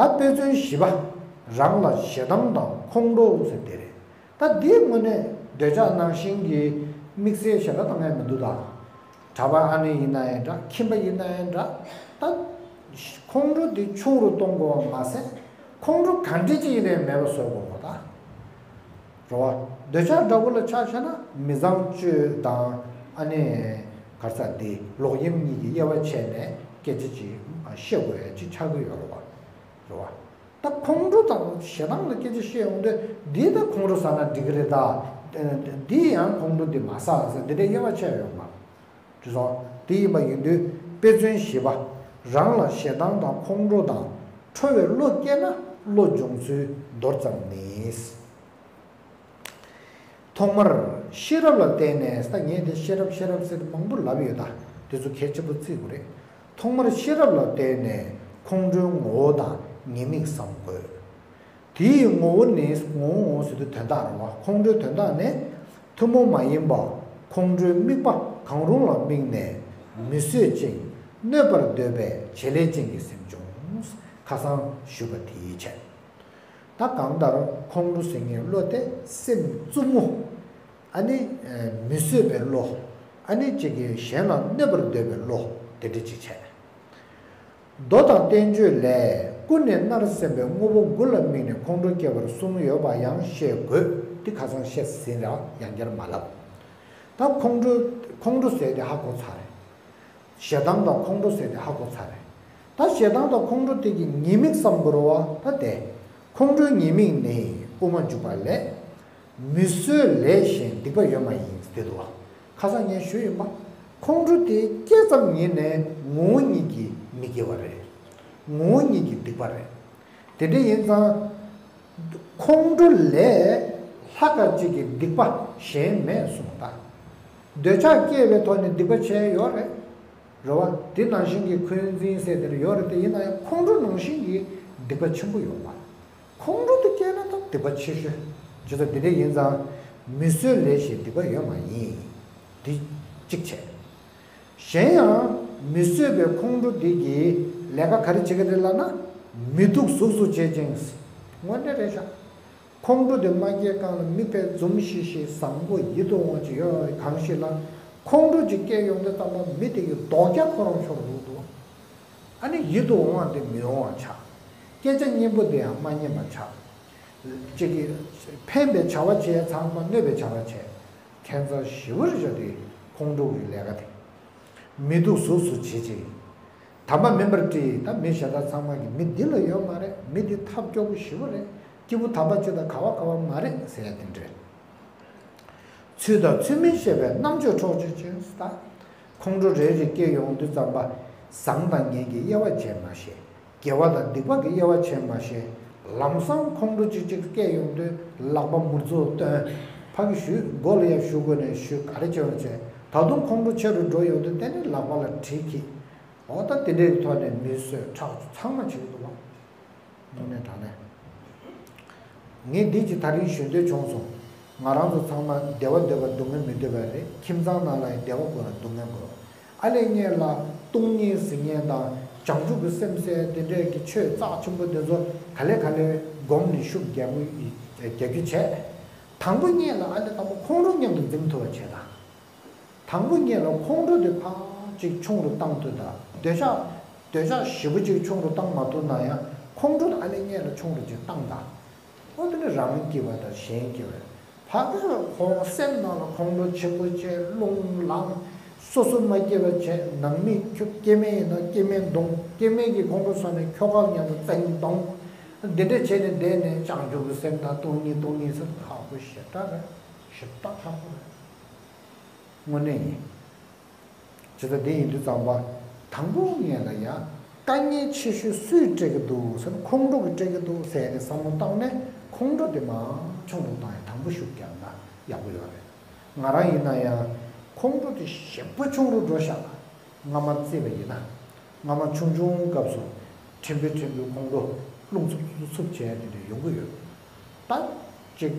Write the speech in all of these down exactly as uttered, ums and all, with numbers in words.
ད་དཔེ་མཚོན་བཞི་པ། རང་ལ་ཞེ་སྡང་དང་ཁོང་ཁྲོ་ཟེར་དེ་རེད། ད་འདིའི་དངོས་གནས་འདོད་ཆགས་ནང་བཞིན་གྱི་དམིགས་བསལ་ཞེ་དྲག་བཏང་ཡ་མི་འདུག་ད། གྲྭ་པ་ཨ་ནེ་ཡིན་ན་ཡང་འདྲ། ཁྱིམ་པ་ཡིན་ན་ཡང་འདྲ། ད་ཁོང་ཁྲོ་འདི་ཆུང་རུ་གཏོང་དགོས་པ་མ་ཟད། ཁོང་ཁྲོ་ག་འདྲ་ཅིག་ཡིན་ནའི་མེད་པ་བཟོ་དགོས་པ་ད། རེད་བ། འདོད་ཆགས་འདྲ་པོ་ལ་ཆ་བཞག་ན་མི་ཚངས་སྤྱོད་དང་ཨ་ནེ་ག་རེ་ཟེར་འདི་ལོག་གཡེམ་གཉིས་ཀྱི་དབྱེ་བ་ཕྱེ་ནས་སྐད་ཆ་ཅིག་བཤད་དགོས་ཡ་ཅིག་ཆགས་ཀྱི་ཡོད་རེད་བ། རེད་བ། ད་ཁོང་ཁྲོ་དང་ཞེ་སྡང་ལ་སྐད་ཆ་བཤད་ཡོང་དུས། འདི་ད་ཁོང་ཁྲོ་ཟ་ན་འགྲིག་གི་རེད་ད། འདི་ཡང་ཁོང་ཁྲོ་འདི་མ་ཟ་ཟེར་འདི་འདྲའི་དབྱེ་བ་ཕྱེ་ཡོང་མ། དེ་སོང་དེ་ཡིན་པ་ཡིན་དུས། དཔེ་མཚོན་བཞི་པ། རང་ལ་ཞེ་སྡང་དང་ཁོང་ཁྲོ་དང་ཁྲོ་བའི་བློ་སྐྱེས་ན་བློ་སྦྱོང་ཚུལ་མདོར་ཙམ་ནི། ཐོག་མར་ཤེས་རབ་ལ་བརྟེན་ནས། ད་ངས་དེ་ཤེས་རབ་ཤེས་རབ་ཟེར་མང་པོ་ལབ་ཡོད་ད། དེ་ཚོ་གལ་ཆེན་པོ་བརྩི་དགོས་རེད། ཐོག་མར་ཤེས་རབ་ལ་བརྟེན་ནས་ཁོང་ཁྲོའི་ངོ་བོ་དང་ཉེས་དམིགས་བསམ་དགོས། དེའི་ངོ་བོ་ནི། ངོ་བོ་ངོ་བོ་ཟེར་དུས་དོན་དག་རེད་བ། ཁོང་ཁྲོའི་དོན་དག་ནི། ཐུན་མོང་མ་ཡིན་པ་ཁོང་ཁྲོའི་དམིགས་པ་གང་རུང་ལ་དམིགས་ནས་མི་བཟོད་ཅིང་གནོད་པར་འདོད་པའི་བྱེད་ལས་ཅན་གྱི་སེམས་བྱུང་། ཁ་སང་ཞུས་པ་དེའི་ཆེད། ད་གང་ལྟར་ཁོང་ཁྲོ་ཟེར་མཁན་བློ་དེ་སེམས་རྩུབ་མོ། ཨ་ནི་མི་བཟོད་པའི་བློ། ཨ་ནི་གཅིག་གིས་གཞན་ལ་གནོད་པར་འདོད་པའི་བློ་དེ་འདྲ་ཅིག་བྱས། མདོ་དང་བསྟན་བཅོས་ལས། ཀུན་ནས་མནར་སེམས་པའི་དངོས་པོ་དགུ་ལ་དམིགས་ནས་ཁོང་ཁྲོ་སྐྱེ་བར་གསུངས་ཡོད་པ་ཡང་ཤེས་དགོས། འདི་ཁ་སང་བཤད་ཟིན་ར་ཡང་བསྐྱར་མ་ལབ། ད་ཁོང་ཁྲོ། ཁོང་ཁྲོ་ཟེར་དེ་ཧ་གོ་ཚར་རེད། ཞེ་སྡང་དང་ཁོང་ཁྲོ་ཟེར་དེ་ཧ་གོ་ཚར་རེད། ད་ཞེ་སྡང་དང་ཁོང་ཁྲོ་དེ་གི་ཉེས་དམིགས་བསམ་དགོས་རེད་བ། ད་དེ། ཁོང་ཁྲོའི་ཉེས་དམིགས་ནི་དབུ་མ་འཇུག་པ་ལས། མི་བཟོད་ལས་གཞན་སྡིག་པ་ཡོད་མ་ཡིན་ཟེར་དུས་བ། ཁ་སང་ངས་ཞུས་ཡིན་པ། ཁོང་ཁྲོ་དེ་སྐྱེས་ཙམ་ཉིད་ནས་ངོ་བོ་ཉིད་ཀྱིས་མི་དགེ་བ་རེད། ངོ་བོ་ཉིད་ཀྱིས་སྡིག་པ་རེད། དེ་འདྲ་ཡིན་ཙང་། ཁོང་ཁྲོ་ལས་ལྷག་ག་ཅིག་གི་སྡིག་པ་གཞན་མེད་གསུངས་ད། འདོད་ཆགས་སྐྱེས་པའི་ཐོག་ནས་སྡིག་པ་བྱས་ཡོད་རེད། རེད་བ། དེ་ནང་བཞིན་གྱི་འཁོན་འཛིན་ཟེར་དེ་འདྲ་ཡོད་རེད་དེ། ཡིན་ན་ཡང་ཁོང་ཁྲོ་ནང་བཞིན་གྱི་སྡིག་པ་ཆེན་པོ་ཡོད་པ། ཁོང་ཁྲོ་དེ་སྐྱེས་ན་ད་སྡིག་པ་ཆེ་ཤོས། ཇི་ལྟར་དེ་འདྲ་ཡིན་ཙང་། མི་བཟོད་ལས་གཞན་སྡིག་པ་ཡོད་མ་ཡིན། འདི་གཅིག་བྱས། གཞན་ཡང་མི་བཟོད་པའི་ཁོང་ཁྲོ་འདི་གིས་ལས་ཀ་ག་རེ་བྱེད་ཀྱི་རེད་ལབ་ན། མི་སྡུག་གཟུགས་སུ་བྱེད་ཅིང་། དངོས་གནས་རེད་ཤག་ཁོང་ཁྲོ་དེ་མ་སྐྱེས་གོང་ལ་མིག་དཔེ་འཛུམ་ཤིག་ཤིག་བཟང་པོ་ཡིད་དུ་འོང་བ་ཅིག་ཡོད་གང་ཞིག་ལ། ཁོང་ཁྲོ་ཅིག་སྐྱེས་ཡོང་དུས་ཙམ་པ་མི་དེ་གི་རྡོག་རྒྱ་ཁོ་རང་ཤོར་འགྲོ་འདུག་ཨ་ནི་ཡིད་དུ་འོང་བ་དེ་མི་འོང་བ་ཆགས། སྐད་ཆ་སྙན་པོ་དེ་ཡང་མ་སྙན་པ་ཆགས། ཅིག་གིས་ཕན་པའི་བྱ་བ་བྱས་ཚང་མ་གནོད་པའི་བྱ་བ་བྱས། ཁྱད་མཚར་ཞེ་པོ་རེད་ཤག་དེ་ཁོང་ཁྲོ་གི་ལས་ཀ་དེ། མི་སྡུག་གཟུགས་སུ་བྱེད་ཅིང་། དམ་པ་མིན་པར་བཀྲི། ད་མི་གཞན་དག་ཚང་མ་གིས་མི་འདི་ལ་ཡོད་མ་རེད། མི་འདི་ཐབས་སྐྱོ་པོ་ཞེ་པོ་རེད། སྐྱེས་བུ་དམ་པ་ཅིག་དང་འགལ་བ་འགལ་བ་མ་རེད་ཟེར་ཡ་དེ་འདྲས། ཚུལ་དང་ཚུལ་མིན་ཤེས་པའི་རྣམ་དཔྱོད་འཕྲོག་བྱེད་ཅིང་། ད་ཁོང་ཁྲོ་རེ་རེ་སྐྱེ་ཡོང་དུས་ཙམ་པ། བཟང་དང་ངན་གྱི་དབྱེ་བ་འབྱེད་མ་ཤེས། དགེ་བ་དང་སྡིག་པ་གི་དབྱེ་བ་འབྱེད་མ་ཤེས། ལམ་སང་ཁོང་ཁྲོ་ཅིག་ཅིག་སྐྱེ་ཡོང་དུས་ལག་པ་མུར་ཙོག་སྟོན། ཕ་གི་གཞུས་མགོ་ལ་ཡར་གཞུ་དགོས་ནས་གཞུས་ག་རེ་བྱས་པ་བྱས། ད་དུང་ཁོང་ཁྲོ་ཆེ་རུ་འགྲོ་ཡོང་དུས་དེ་ནི་ལག་པ་ལ་གྲི་འཁྱེར། འོ་ད་དེ་འདྲའི་ཐོག་ནས་མི་གསོད་ཁྲག་ཚང་མ་བྱེད་ཀྱི་འདུག་བ། དངོས་གནས་དྲང་གནས། ངས་འདི་ཅིག་ད་རིང་ཞུ་འདོད་བྱུང་སོང་། ང་རང་ཚོ་ཚང་མ་བདེ་བ་འདོད་པ་སྡུག་བསྔལ་མི་འདོད་པ་རེད། ཁྱིམ་ཚང་ནང་ལ་ཡང་བདེ་བ་དགོས་ན་སྡུག་བསྔལ་དགོས། ཨ་ལས་ངེད་ལ་སྟོང་ཉིད་གཟིགས་མཁན་དང་བྱང་ཆུབ་ཀྱི་སེམས་ཟེར་དེ་འདྲས་ཀྱི་ཆོས་རྩ་ཆེན་པོ་དེ་ཚོ་ག་ལེ་ག་ལེ་སྒོམ་ནས་ཤུགས་རྒྱག་རྒྱག་རྒྱུ་བྱས། དང་པོ་ཉིད་ལ་ཨ་ལས་དང་པོ་ཁོང་ཁྲོ་མཉམ་དུ་འཛིན་ཐུབ་པ་བྱས་དང་། དང་པོ་ཉིད་ལ་ཁོང་ཁྲོ་དེ་ཕར་ཅིག་ཆུང་རུ་བཏང་ཐུབ་དང་། འདོད་ཆགས། འདོད་ཆགས་ཞེ་པོ་ཅིག་ཆུང་རུ་བཏང་མ་ཐུབ་ན་ཡང་ཁོང་ཁྲོ་དེ་ཨ་ལས་ངེད་ལ་ཆུང་རུ་ཅིག་བཏང་དང་། ཨོ་དེ་ནི་རང་སྐྱེ་བ་དང་གཞན་སྐྱེ་བ། ཕ་གི་ཁོང་སེམས་ནང་ལ་ཁོང་ཁྲོ་ཆེན་པོ་བྱས་རླུང་ལངས། སོ་སོ་མ་སྐྱེ་བ་བྱས། ནང་མི་ཁྱོད་སྐྱེ་དམན་ཡིན་ན་སྐྱེ་དམན་གདོང་། སྐྱེ་དམན་གྱིས་ཁོང་ཁྲོ་ཟ་ནས་ཁྱོ་ག་མཉམ་དུ་བཙན་གདོང་། འདི་འདྲ་བྱས་ནས་བསྡད་ནས་བྱང་ཆུབ་ཀྱི་སེམས་དང་སྟོང་ཉིད་སྟོང་ཉིད་ཟེར་ཁག་པོ་ཞེ་དྲག་རེད། ཞེ་དྲག་ཁག་པོ་རེད། དངོས་གནས་ཡིན། ཇི་ལྟར་འདི་ཡིན་དུས་ཙམ་པ། དང་པོ་ངེད་ལ་ཡང་དཀའ་ངལ་ཆེ་ཤོས་སུས་སྤྲད་ཀྱི་འདུག་ཟེར་ན་ཁོང་ཁྲོ་གིས་སྤྲད་ཀྱི་འདུག་ཟེར་ཏེ་བསམ་བློ་བཏང་ནས་ཁོང་ཁྲོ་དེ་མར་ཆུང་རུ་བཏང་ཡ་དང་པོ་ཤུགས་རྒྱག་ན་ཡག་པོ་ཡོད་རེད། ང་རང་ཡིན་ན་ཡང་ཁོང་ཁྲོ་དེ་ཞེ་པོ་ཆུང་རུ་འགྲོ་ཤག་སྔ་མ་བརྩིས་པ་ཡིན་ན། སྔ་མ་ཆུང་ཆུང་སྐབས་སུ་ཕྲན་བུ་ཕྲན་བུ་ཁོང་ཁྲོ་རླུང་འཚུབ་འཚུབ་འཚུབ་བྱས་དེ་འདྲ་ཡོང་གི་ཡོད། ད་ཅིག་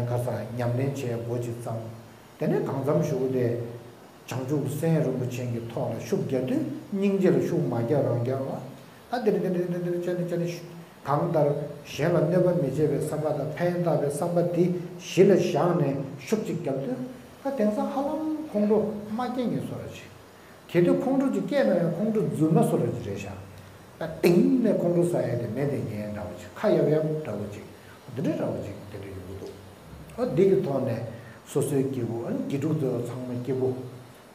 ག་ས་ཉམས་ལེན་བྱས་འགོ་ཅིག་བརྩམས། དེ་ནས་གང་འཚམ་ཞུ་གི་དེ། བྱང་ཆུབ་སེམས་རིན་པོ་ཆེ་གི་ཐོག་ལ་ཤུགས་རྒྱག་དུས་སྙིང་རྗེ་ལ་ཤུགས་མ་རྒྱག་རང་རྒྱག་ལ། ད་དེ་འདྲ་དེ་འདྲ་དེ་འདྲ་བྱས་ནས་བྱས་ནས་ གང་ལྟར་གཞན་ལ་གནོད་པ་མི་བྱེད་པའི་བསམ་པ་དང་ཕན་བཏགས་པའི་བསམ་པ་དེ་གཞི་ལ་བཞག་ནས་ཤུགས་གཅིག་བརྒྱབ་དུས། ད་དེང་སང་ཧ་ལམ་ཁོང་ཁྲོ་མ་སྐྱེ་མཁན་བཟོ་འདྲ་ཅིག་གལ་ཏེ་ཁོང་ཁྲོ་ཅིག་སྐྱེས་ན་ཡང་ཁོང་ཁྲོ་རྫུན་མ་བཟོ་འདྲ་ཅིག་རེད་ཤག་ད་གཏིང་ནས་ཁོང་ཁྲོ་ཟ་ཡ་དེ་མེད་དེ་ཉལ་འདྲ་བོ་ཅིག་ཁ་གཡབ་གཡབ་འདྲ་བོ་ཅིག་འདི་འདྲའི་འདྲ་བོ་ཅིག་དེ་འདྲ་ཡོང་གི་འདུག་ཨ་འདི་གི་ཐོག་ནས་སོ་སོའི་སྐྱིད་པོ། ཨ་ནི་དགེ་ཕྲུག་ཚོ་ཚང་མ་སྐྱིད་པོ།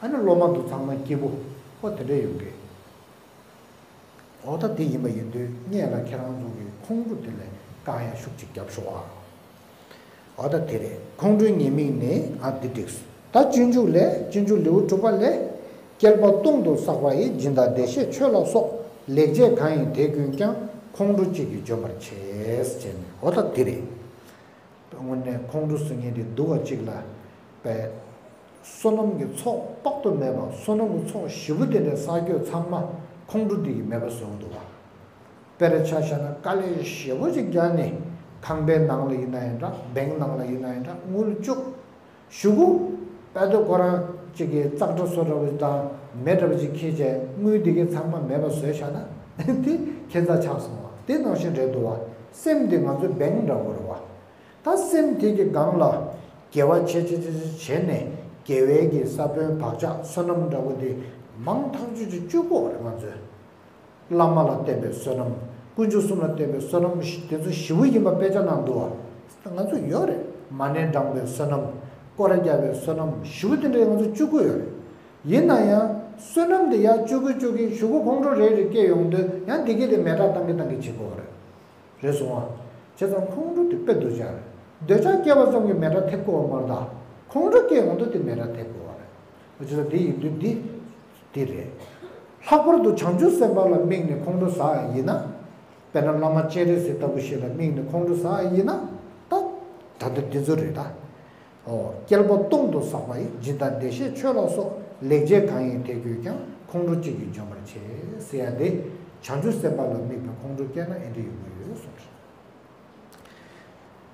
ཨ་ནི་སློབ་མ་ཚོ་ཚང་མ་སྐྱིད་པོ། ཨོ་དེ་འདྲ་ཡོང་གི། འོ་ད་དེ་ཡིན་པ་ཡིན་དུས་སྔོན་ལ་ཁྱེད་རང་ཚོ་གིས་ཁོང་ཁྲོ་དེ་ལ་བཀག་ཡ་ཤུགས་ཅིག་བརྒྱབ་ཤོག་ཨ། འོ་ད་དེ་རེད། ཁོང་ཁྲོའི་ཉེས་དམིགས་ནི། ཨ་འདི་འགྲིགས་སོང་། ད་སྤྱོད་འཇུག་ལས། སྤྱོད་འཇུག་ལེའུ་དྲུག་པ་ལས། བསྐལ་པ་སྟོང་དུ་བསགས་པ་ཡི། སྦྱིན་དང་བདེ་གཤེགས་མཆོད་ལ་སོགས། ལེགས་སྤྱད་གང་ཡིན་དེ་ཀུན་ཀྱང་། ཁོང་ཁྲོ་གཅིག་གིས་འཇོམས་པར་བྱེད། ཟེར་ནས། འོ་ད་འདི་རེད། དངོས་གནས་ཁོང་ཁྲོ་ཟེར་མཁན་དེ་སྡུག་པ་གཅིག་ལ་པས། བསོད་ནམས་ཀྱི་ཚོགས་དཔག་ཏུ་མེད་པ། བསོད་ནམས་ཀྱི་ཚོགས་ཞེ་པོ་དེ་འདྲའི་བསགས་རྒྱུ་ཚང་མ་ཁོང་ཁྲོ་འདི་གིས་མེད་པ་བཟོས་འདུག་བ། དཔེར་ཆ་བཞག་ན་དཀའ་ལས་ཞེ་པོ་ཅིག་བརྒྱབ་ནས་ཁང་པའི་ནང་ལ་ཡིན་ན་ཡང་འདྲ། བེང་ནང་ལ་ཡིན་ན་ཡང་འདྲ། དངུལ་བཅུག་གཞུག་གུ་དཔལ་དུ་ཁོ་རང་གཅིག་གིས་ཙག་སྒྲ་བཟོ་འདྲ་བོ་དང་མེ་འདྲ་བོ་ཅིག་ཁྱེར་བྱས་དངུལ་འདི་གའི་ཚང་མ་མེད་པ་བཟོས་བཞག་ན་དེ་ཁྱད་མཚར་ཆགས་སོང་བ། དེ་ནང་བཞིན་རེད་འདུག་བ། སེམས་འདི་ང་ཚོའི་བེང་འདྲ་བོ་རེད་བ། ད་སེམས་དེ་གི་སྒང་ལ་དགེ་བ་བྱེད་བྱེད་བྱེད་བྱེད་ནས་དགེ་བའི་གི་ས་བོན་བག་ཆགས་བསོད་ནམས་འདྲ་བོ་དེ་མང་ཐག་ཆོད་ཅིག་བཅུག་གི་ཡོད་རེད་ང་ཚོས། བླ་མ་ལ་བརྟེན་པའི་བསོད་ནམས། དཀོན་མཆོག་གསུམ་ལ་བརྟེན་པའི་བསོད་ནམས་ཤི་དེ་ཚོ་ཞེ་པོ་ཡིན་པ་དཔེ་ཆ་ནང་འདུག་བ། ང་ཚོ་ཡོད་རེད། མ་ཎི་བགྲངས་པའི་བསོད་ནམས། སྐོར་ར་རྒྱག་པའི་བསོད་ནམས་ཞེ་པོ་དེ་འདྲ་ང་ཚོ་བཅུག་གི་ཡོད་རེད། ཡིན་ན་ཡང་བསོད་ནམས་དེ་ཡར་བཅུག་གི་བཅུག་གི་གཞུག་གུ་ཁོང་ཁྲོ་རེ་རེ་སྐྱེ་ཡོང་དུས་ཡང་དེ་གས་དེ་མེ་དྲག་བཏང་གི་བཏང་གི་བྱེད་དགོས་རེད། རེད་སོང་ཨ། བྱས་ཙང་ཁོང་ཁྲོ་དེ་དཔེ་སྡུག་ཅག་རེད། འདོད་ཆགས་སྐྱེས་པ་ཙམ་གྱིས་མེ་དྲག་ཐེབས་དགོས་པ་མ་རེད་ད། ཁོང་ཁྲོ་སྐྱེས་ཡོང་དུས་དེ་མེ་དྲག་ཐེབས་དགོས་པ་རེད། བྱས་ཙང་དེ་ཡིན་དུས་འདི། འདི་རེད། ལྷག་པར་དུ་བྱང་ཆུབ་སེམས་དཔའ་ལ་དམིགས་ནས་ཁོང་ཁྲོ་ཟ་ཡ་ཡིན་ན། དཔེར་ན་བླ་མ་སྤྱན་རས་གཟིགས་ལྟ་བུ་ཞིག་ལ་དམིགས་ནས་ཁོང་ཁྲོ་ཟ་ཡ་ཡིན་ན། ད། ད་ལྟ་འདི་ཚོ་རེད་ད། ཨོ། བསྐལ་པ་སྟོང་དུ་བསགས་པ་ཡི། སྦྱིན་དང་བདེ་གཤེགས་མཆོད་ལ་སོགས། ལེགས་སྤྱད་གང་ཡིན་དེ་ཀུན་ཀྱང་། ཁོང་ཁྲོ་གཅིག་གིས་འཇོམས་པར་བྱེད། ཟེར་ཡ་དེ། བྱང་ཆུབ་སེམས་དཔའ་ལ་དམིགས་པའི་ཁོང་ཁྲོ་སྐྱེས་ན་ཨེ་འདྲ་ཡོང་གི་ཡོད་གསུངས་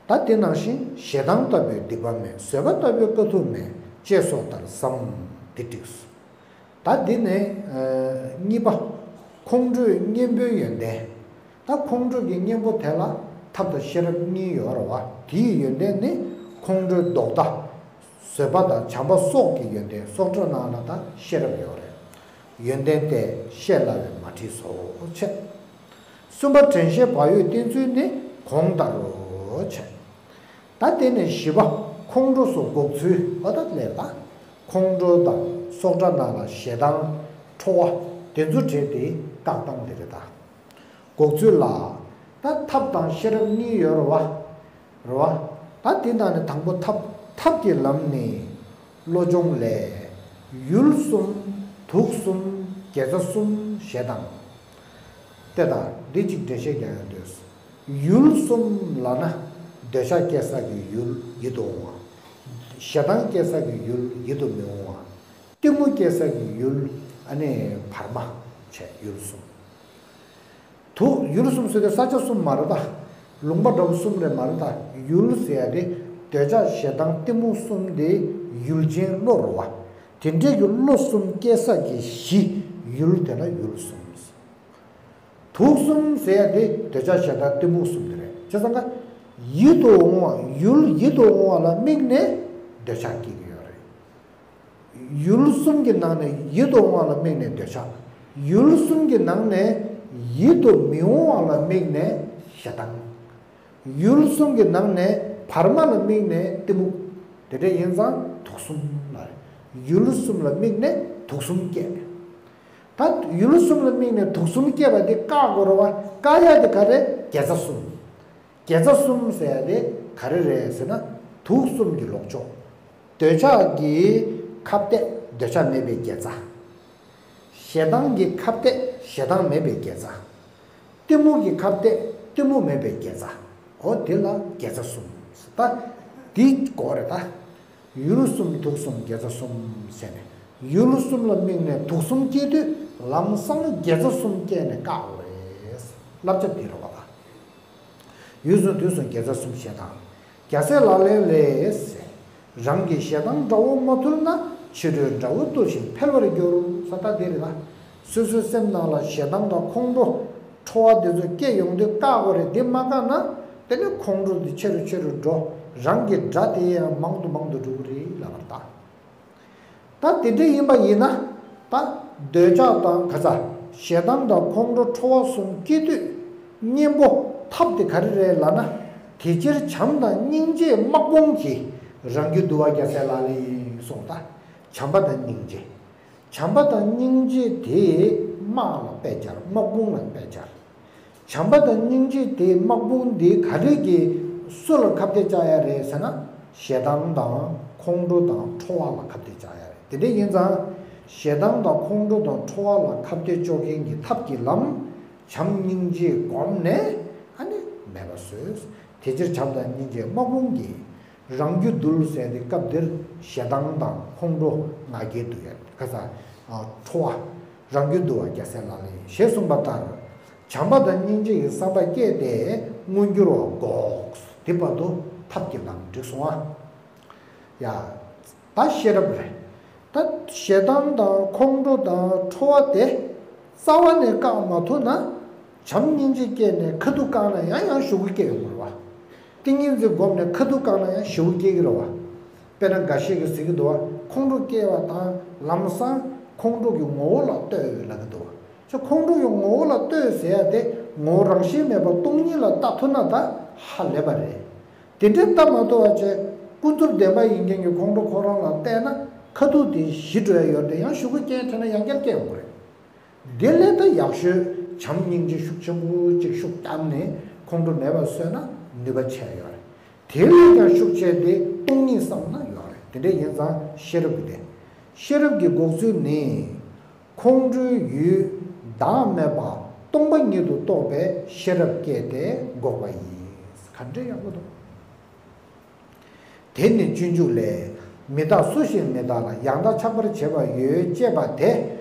རེད། ད་དེ་ནང་བཞིན་ཞེ་སྡང་ལྟ་བུའི་སྡིག་པ་མེད། བཟོད་པ་ལྟ་བུའི་དཀའ་ཐུབ་མེད། ཅེས་སོགས་ལྟར་བསམ། དེ་འགྲིགས་སོ། ད་འདི་ནས་གཉིས་པ། ཁོང་ཁྲོའི་གཉེན་པོའི་ཡོན་ཏན། ད་ཁོང་ཁྲོ་གི་གཉེན་པོ་དེ་ལ་ཐབས་དང་ཤེས་རབ་གཉིས་ཡོད་རེད་བ། དེའི་ཡོན་ཏན་ནི་ཁོང་ཁྲོའི་ཟློག་ལྟ། བཟོད་པ་དང་བྱམས་པ་སོགས་ཀྱི་ཡོན་ཏན་སོགས་སྒྲ་རྣ་ལ་དང་ཤེས་རབ་ཡོད་རེད། ཡོན་ཏན་དེ་བཤད་སླ་བས་མ་བྲིས་སོ། བྱས། གསུམ་པ་དྲན་ཤེས་བག་ཡོད་བསྟེན་ཚུལ་ནི་གོང་ལྟར་རོ། བྱས། ད་དེ་ནས་བཞི་པ་ཁོང་ཁྲོ་སོགས་འགོག་ཚུལ། འོ་ད་ལས་ད། ཁོང་ཁྲོ་དང་སོགས་སྒྲ་རྣ་ལ་ཞེ་སྡང་། ཁྲོ་བ། དེ་ཚོ་བྲལ་ཏེ་བཀག་སྟངས་དེ་རེད་ད། འགོག་ཚུལ་ལ། ད་ཐབས་དང་ཤེས་རབ་གཉིས་ཡོད་རེད་བ། རེད་བ། ད་དེ་ནང་ནས་དང་པོ་ཐབས། ཐབས་ཀྱི་ལམ་ནི། བློ་སྦྱོང་ལས། ཡུལ་གསུམ། དུག་གསུམ། དགེ་རྩ་གསུམ་ཞེས་དང་། དེ་དང་འདི་གཅིག་འགྲེལ་བཤད་རྒྱག་ཡ་འདོད། ཡུལ་གསུམ་ལབ་ན། འདོད་ཆགས་སྐྱེ་ས་གི་ཡུལ་ཡིད་དུ་འོང་བ། ཞེ་སྡང་སྐྱེ་ས་གི་ཡུལ་ཡིད་དུ་མི་འོང་བ། གཏི་མུག་སྐྱེ་ས་གི་ཡུལ། ཨ་ནི་བར་མ། བྱས་ཡུལ་གསུམ། དུག་ཡུལ་གསུམ་ཟེར་དུས་ས་ཆ་གསུམ་མ་རེད་ད། ལུང་པ་འདྲ་བོ་གསུམ་རེད་མ་རེད་ད། ཡུལ་ཟེར་ཡ་དེ་འདོད་ཆགས་ཞེ་སྡང་གཏི་མུག་གསུམ་དེ་ཡུལ་ཅན་བློ་རེད་བ། དེ་འདྲའི་གི་བློ་གསུམ་སྐྱེ་ས་གི་གཞི་ཡུལ་དེ་ལ་ཡུལ་གསུམ། དུག་གསུམ་ཟེར་ཡ་དེ་འདོད་ཆགས་ཞེ་སྡང་གཏི་མུག་གསུམ་དེ་རེད། བྱས་ཙང་ཀ་ཡིད་དུ་འོང་བ་ཡུལ་ཡིད་དུ་འོང་བ་ལ་དམིགས་ནས་འདོད་ཆགས་སྐྱེ་གི་ཡོད་རེད། ཡུལ་གསུམ་གྱི་ནང་ནས་ཡིད་དུ་འོང་བ་ལ་དམིགས་ནས་འདོད་ཆགས། ཡུལ་གསུམ་གྱི་ནང་ནས་ཡིད་དུ་མི་འོང་བ་ལ་དམིགས་ནས་ཞེ་སྡང་། ཡུལ་གསུམ་གྱི་ནང་ནས་བར་མ་ལ་དམིགས་ནས་གཏི་མུག། དེ་འདྲ་ཡིན་ཙང་དུག་གསུམ་ལ་རེད། ཡུལ་གསུམ་ལ་དམིགས་ནས་དུག་གསུམ་སྐྱེ། ད་ཡུལ་གསུམ་ལ་དམིགས་ནས་དུག་གསུམ་སྐྱེ་བ་དེ་བཀག་དགོས་རེད་བ། བཀག་ཡ་དེ་ག་རེ། དགེ་རྩ་གསུམ། དགེ་རྩ་གསུམ་ཟེར་ཡ་དེ་ག་རེ་རེད་ཟེར་ན། དུག་གསུམ་གྱི་ལོག་ཕྱོགས། འདོད་ཆགས་ཀྱི་ཁ་གཏད་འདོད་ཆགས་མེད་པའི་དགེ་རྩ། ཞེ་སྡང་གི་ཁ་གཏད་ཞེ་སྡང་མེད་པའི་དགེ་རྩ། གཏི་མུག་གི་ཁ་གཏད་གཏི་མུག་མེད་པའི་དགེ་རྩ། འོ་དེ་ལ་དགེ་རྩ་གསུམ། ད་འདི་གོ་རེད་ད། ཡུལ་གསུམ་དུག་གསུམ་དགེ་རྩ་གསུམ་ཟེར་ནས། ཡུལ་གསུམ་ལ་དམིགས་ནས་དུག་གསུམ་སྐྱེ་དུས་ལམ་སང་དགེ་རྩ་གསུམ་སྐྱེས་ནས་བཀག་དགོས་རེད། བསླབ་བྱ་འདི་རེད་བ་ད། ཡུལ་གསུམ་དུག་གསུམ་དགེ་རྩ་གསུམ་ཞེས་དང་། རྒྱལ་སྲས་ལག་ལེན་ལས། རང་གི་ཞེ་སྡང་དགྲ་བོ་མ་ཐུལ་ན། ཕྱི་རོལ་དགྲ་བོ་བཏུལ་ཞིང་འཕེལ་བར་འགྱུར། ས་ད་འདི་རེད་ད། སོ་སོའི་སེམས་ནང་ལ་ཞེ་སྡང་དང་ཁོང་ཁྲོ། ཁྲོ་བ་དེ་ཚོ་སྐྱེ་ཡོང་དུས་བཀག་དགོས་རེད། དེ་མ་བཀག་ན་དེ་ནི་ཁོང་ཁྲོ་དེ་ཆེ་རུ་ཆེ་རུ་འགྲོ། རང་གི་དགྲ་དེ་ཡང་མང་དུ་མང་དུ་འགྲོ་གི་རེད་ལབ་པ་རེད་ད། ད་དེ་འདྲ་ཡིན་པ་ཡིན་ན། ད་འདོད་ཆགས་དང་ག་ས་ཞེ་སྡང་དང་ཁོང་ཁྲོ་ཁྲོ་བ་གསུམ་སྐྱེ་དུས་གཉེན་པོ་ཐབས་དེ་ག་རེ་རེད་ལབ་ན། དེ་ཕྱིར་བྱམས་དང་སྙིང་རྗེས་དམག་དཔུང་གིས། རང་རྒྱུད་འདུལ་བ་རྒྱལ་སྲས་ལག་ལེན་ཡིན་གསུངས། ད་བྱམས་པ་དང་སྙིང་རྗེ། བྱམས་པ་དང་སྙིང་རྗེ་དེས་དམག་ལ་དཔེ་སྦྱར། དམག་དཔུང་ལ་དཔེ་སྦྱར། བྱམས་པ་དང་སྙིང་རྗེ་དེའི་དམག་དཔུང་འདི་ག་རེ་གིས་སུ་ལ་ཁ་གཏད་བཅག་ཡ་རེད་ཟེར་ན། ཞེ་སྡང་དང་ཁོང་ཁྲོ་དང་ཁྲོ་བ་ལ་ཁ་གཏད་བཅག་ཡ་རེད། དེ་འདྲ་ཡིན་ཙང་ཞེ་སྡང་དང་ཁོང་ཁྲོ་དང་ཁྲོ་བ་ལ་ཁ་གཏད་གཅོག་མཁན་གྱི་ཐབས་ཀྱི་ལམ། བྱམས་སྙིང་རྗེ་བསྒོམས་ནས་ཨ་ནི་མེད་པ་བཟོས། དེ་ཕྱིར་བྱམས་དང་སྙིང་རྗེ་དམག་དཔུང་གིས། རང་རྒྱུད་འདུལ་ཟེར་ཏེ་སྐབས་འདིར་ཞེ་སྡང་དང་ཁོང་ཁྲོ་ང་རྒྱལ་འདུལ་ཡ་ག་ས། ཁྲོ་བ། རང་རྒྱུད་འདུལ་བ་རྒྱལ་སྲས་ལག་ལེན་ཡིན་ཞེས་གསུངས་པ་ལྟར། བྱམས་པ་དང་སྙིང་རྗེ་ཡི་བསམ་པ་སྐྱེས་ཏེ་མངོན་གྱུར་བ་འགོག་དེ་བར་དུ་ཐབས་ཀྱི་ལམ་འགྲིག་སོང་ཨ། ཡ། ད་ཤེས་རབ་རེད། ད་ཞེ་སྡང་དང་ཁོང་ཁྲོ་དང་ཁྲོ་བ་དེ་རྩ་བ་ནས་བཀག་མ་ཐུབ་ན། བྱམས་སྙིང་རྗེ་སྐྱེས་ནས་ཁ་ཐུག་བཀག་ན་ཡང་ཡང་ཤོག་གུ་སྐྱེ་ཡོང་གི་རེད་བ། ཏིང་ངེ་འཛིན་བསྒོམས་ནས་ཁ་ཐུག་བཀག་ན་ཡང་ཤོག་གུ་སྐྱེ་གི་རེད་བ། དཔེར་ན་འགའ་ཤས་ཀྱིས་ཟེར་གྱི་འདུག་བ། ཁོང་ཁྲོ་སྐྱེ་བ་དང་ལམ་སང་ཁོང་ཁྲོ་གི་ངོ་བོ་ལ་ལྟོས་ལབ་ཀྱི་འདུག་བ། ཁྱོད་ཁོང་ཁྲོ་གི་ངོ་བོ་ལ་ལྟོས་ཟེར་ཡ་དེ་ངོ་བོ་རང་བཞིན་མེད་པ་སྟོང་ཉིད་ལ་ལྟ་ཐུབ་ན་ད་ཧ་ལས་པ་རེད། དེ་འདྲའི་ལྟ་མ་ཐུབ་པ་བྱས། ཀུན་རྫོབ་བདེན་པ་ཡིན་མཁན་གྱི་ཁོང་ཁྲོ་ཁོ་རང་ལ་བལྟས་ན་ཁ་ཐུག་དེ་ཞི་འགྲོ་ཡ་ཡོད་དེ། ཡང་ཤོག་གུ་སྐྱེས་དྲན་ན་ཡང་བསྐྱར་སྐྱེ་ཡོང་གི་རེད། དེ་ལས་ད་ཡག་ཤོས་བྱམས་སྙིང་རྗེ་ཤུགས་ཆེན་པོ་གཅིག་ཤུགས་བརྒྱབ་ནས་ཁོང་ཁྲོ་མེད་པར་བཟོས་ན་ནུས་པ་ཆེ་ཡོད་རེད། དེ་ལས་ཀྱང་ཤུགས་ཆེ་དེ་སྟོང་ཉིད་བསམ་ན་ཡོད་རེད། དེ་འདྲ་ཡིན་ཙང་ཤེས་རབ་ཀྱི་སྟེང་། ཤེས་རབ་ཀྱི་འགོག་ཚུལ་ནི། ཁོང་ཁྲོའི་ཡུལ་བདག་མེད་པ་སྟོང་པ་ཉིད་དུ་རྟོགས་པའི་ཤེས་རབ་སྐྱེས་ཏེ་འགོག་པ་ཡིན། ག་འདྲའི་ཡག་པོ་འདུག་དེ་ནི་སྤྱོད་འཇུག་ལས། མི་རྟག་སུ་ཞིག་མི་རྟག་ལ། ཡང་དག་ཆགས་པར་བྱེད་པ་ཡོད་ཅེས་པ་དེ་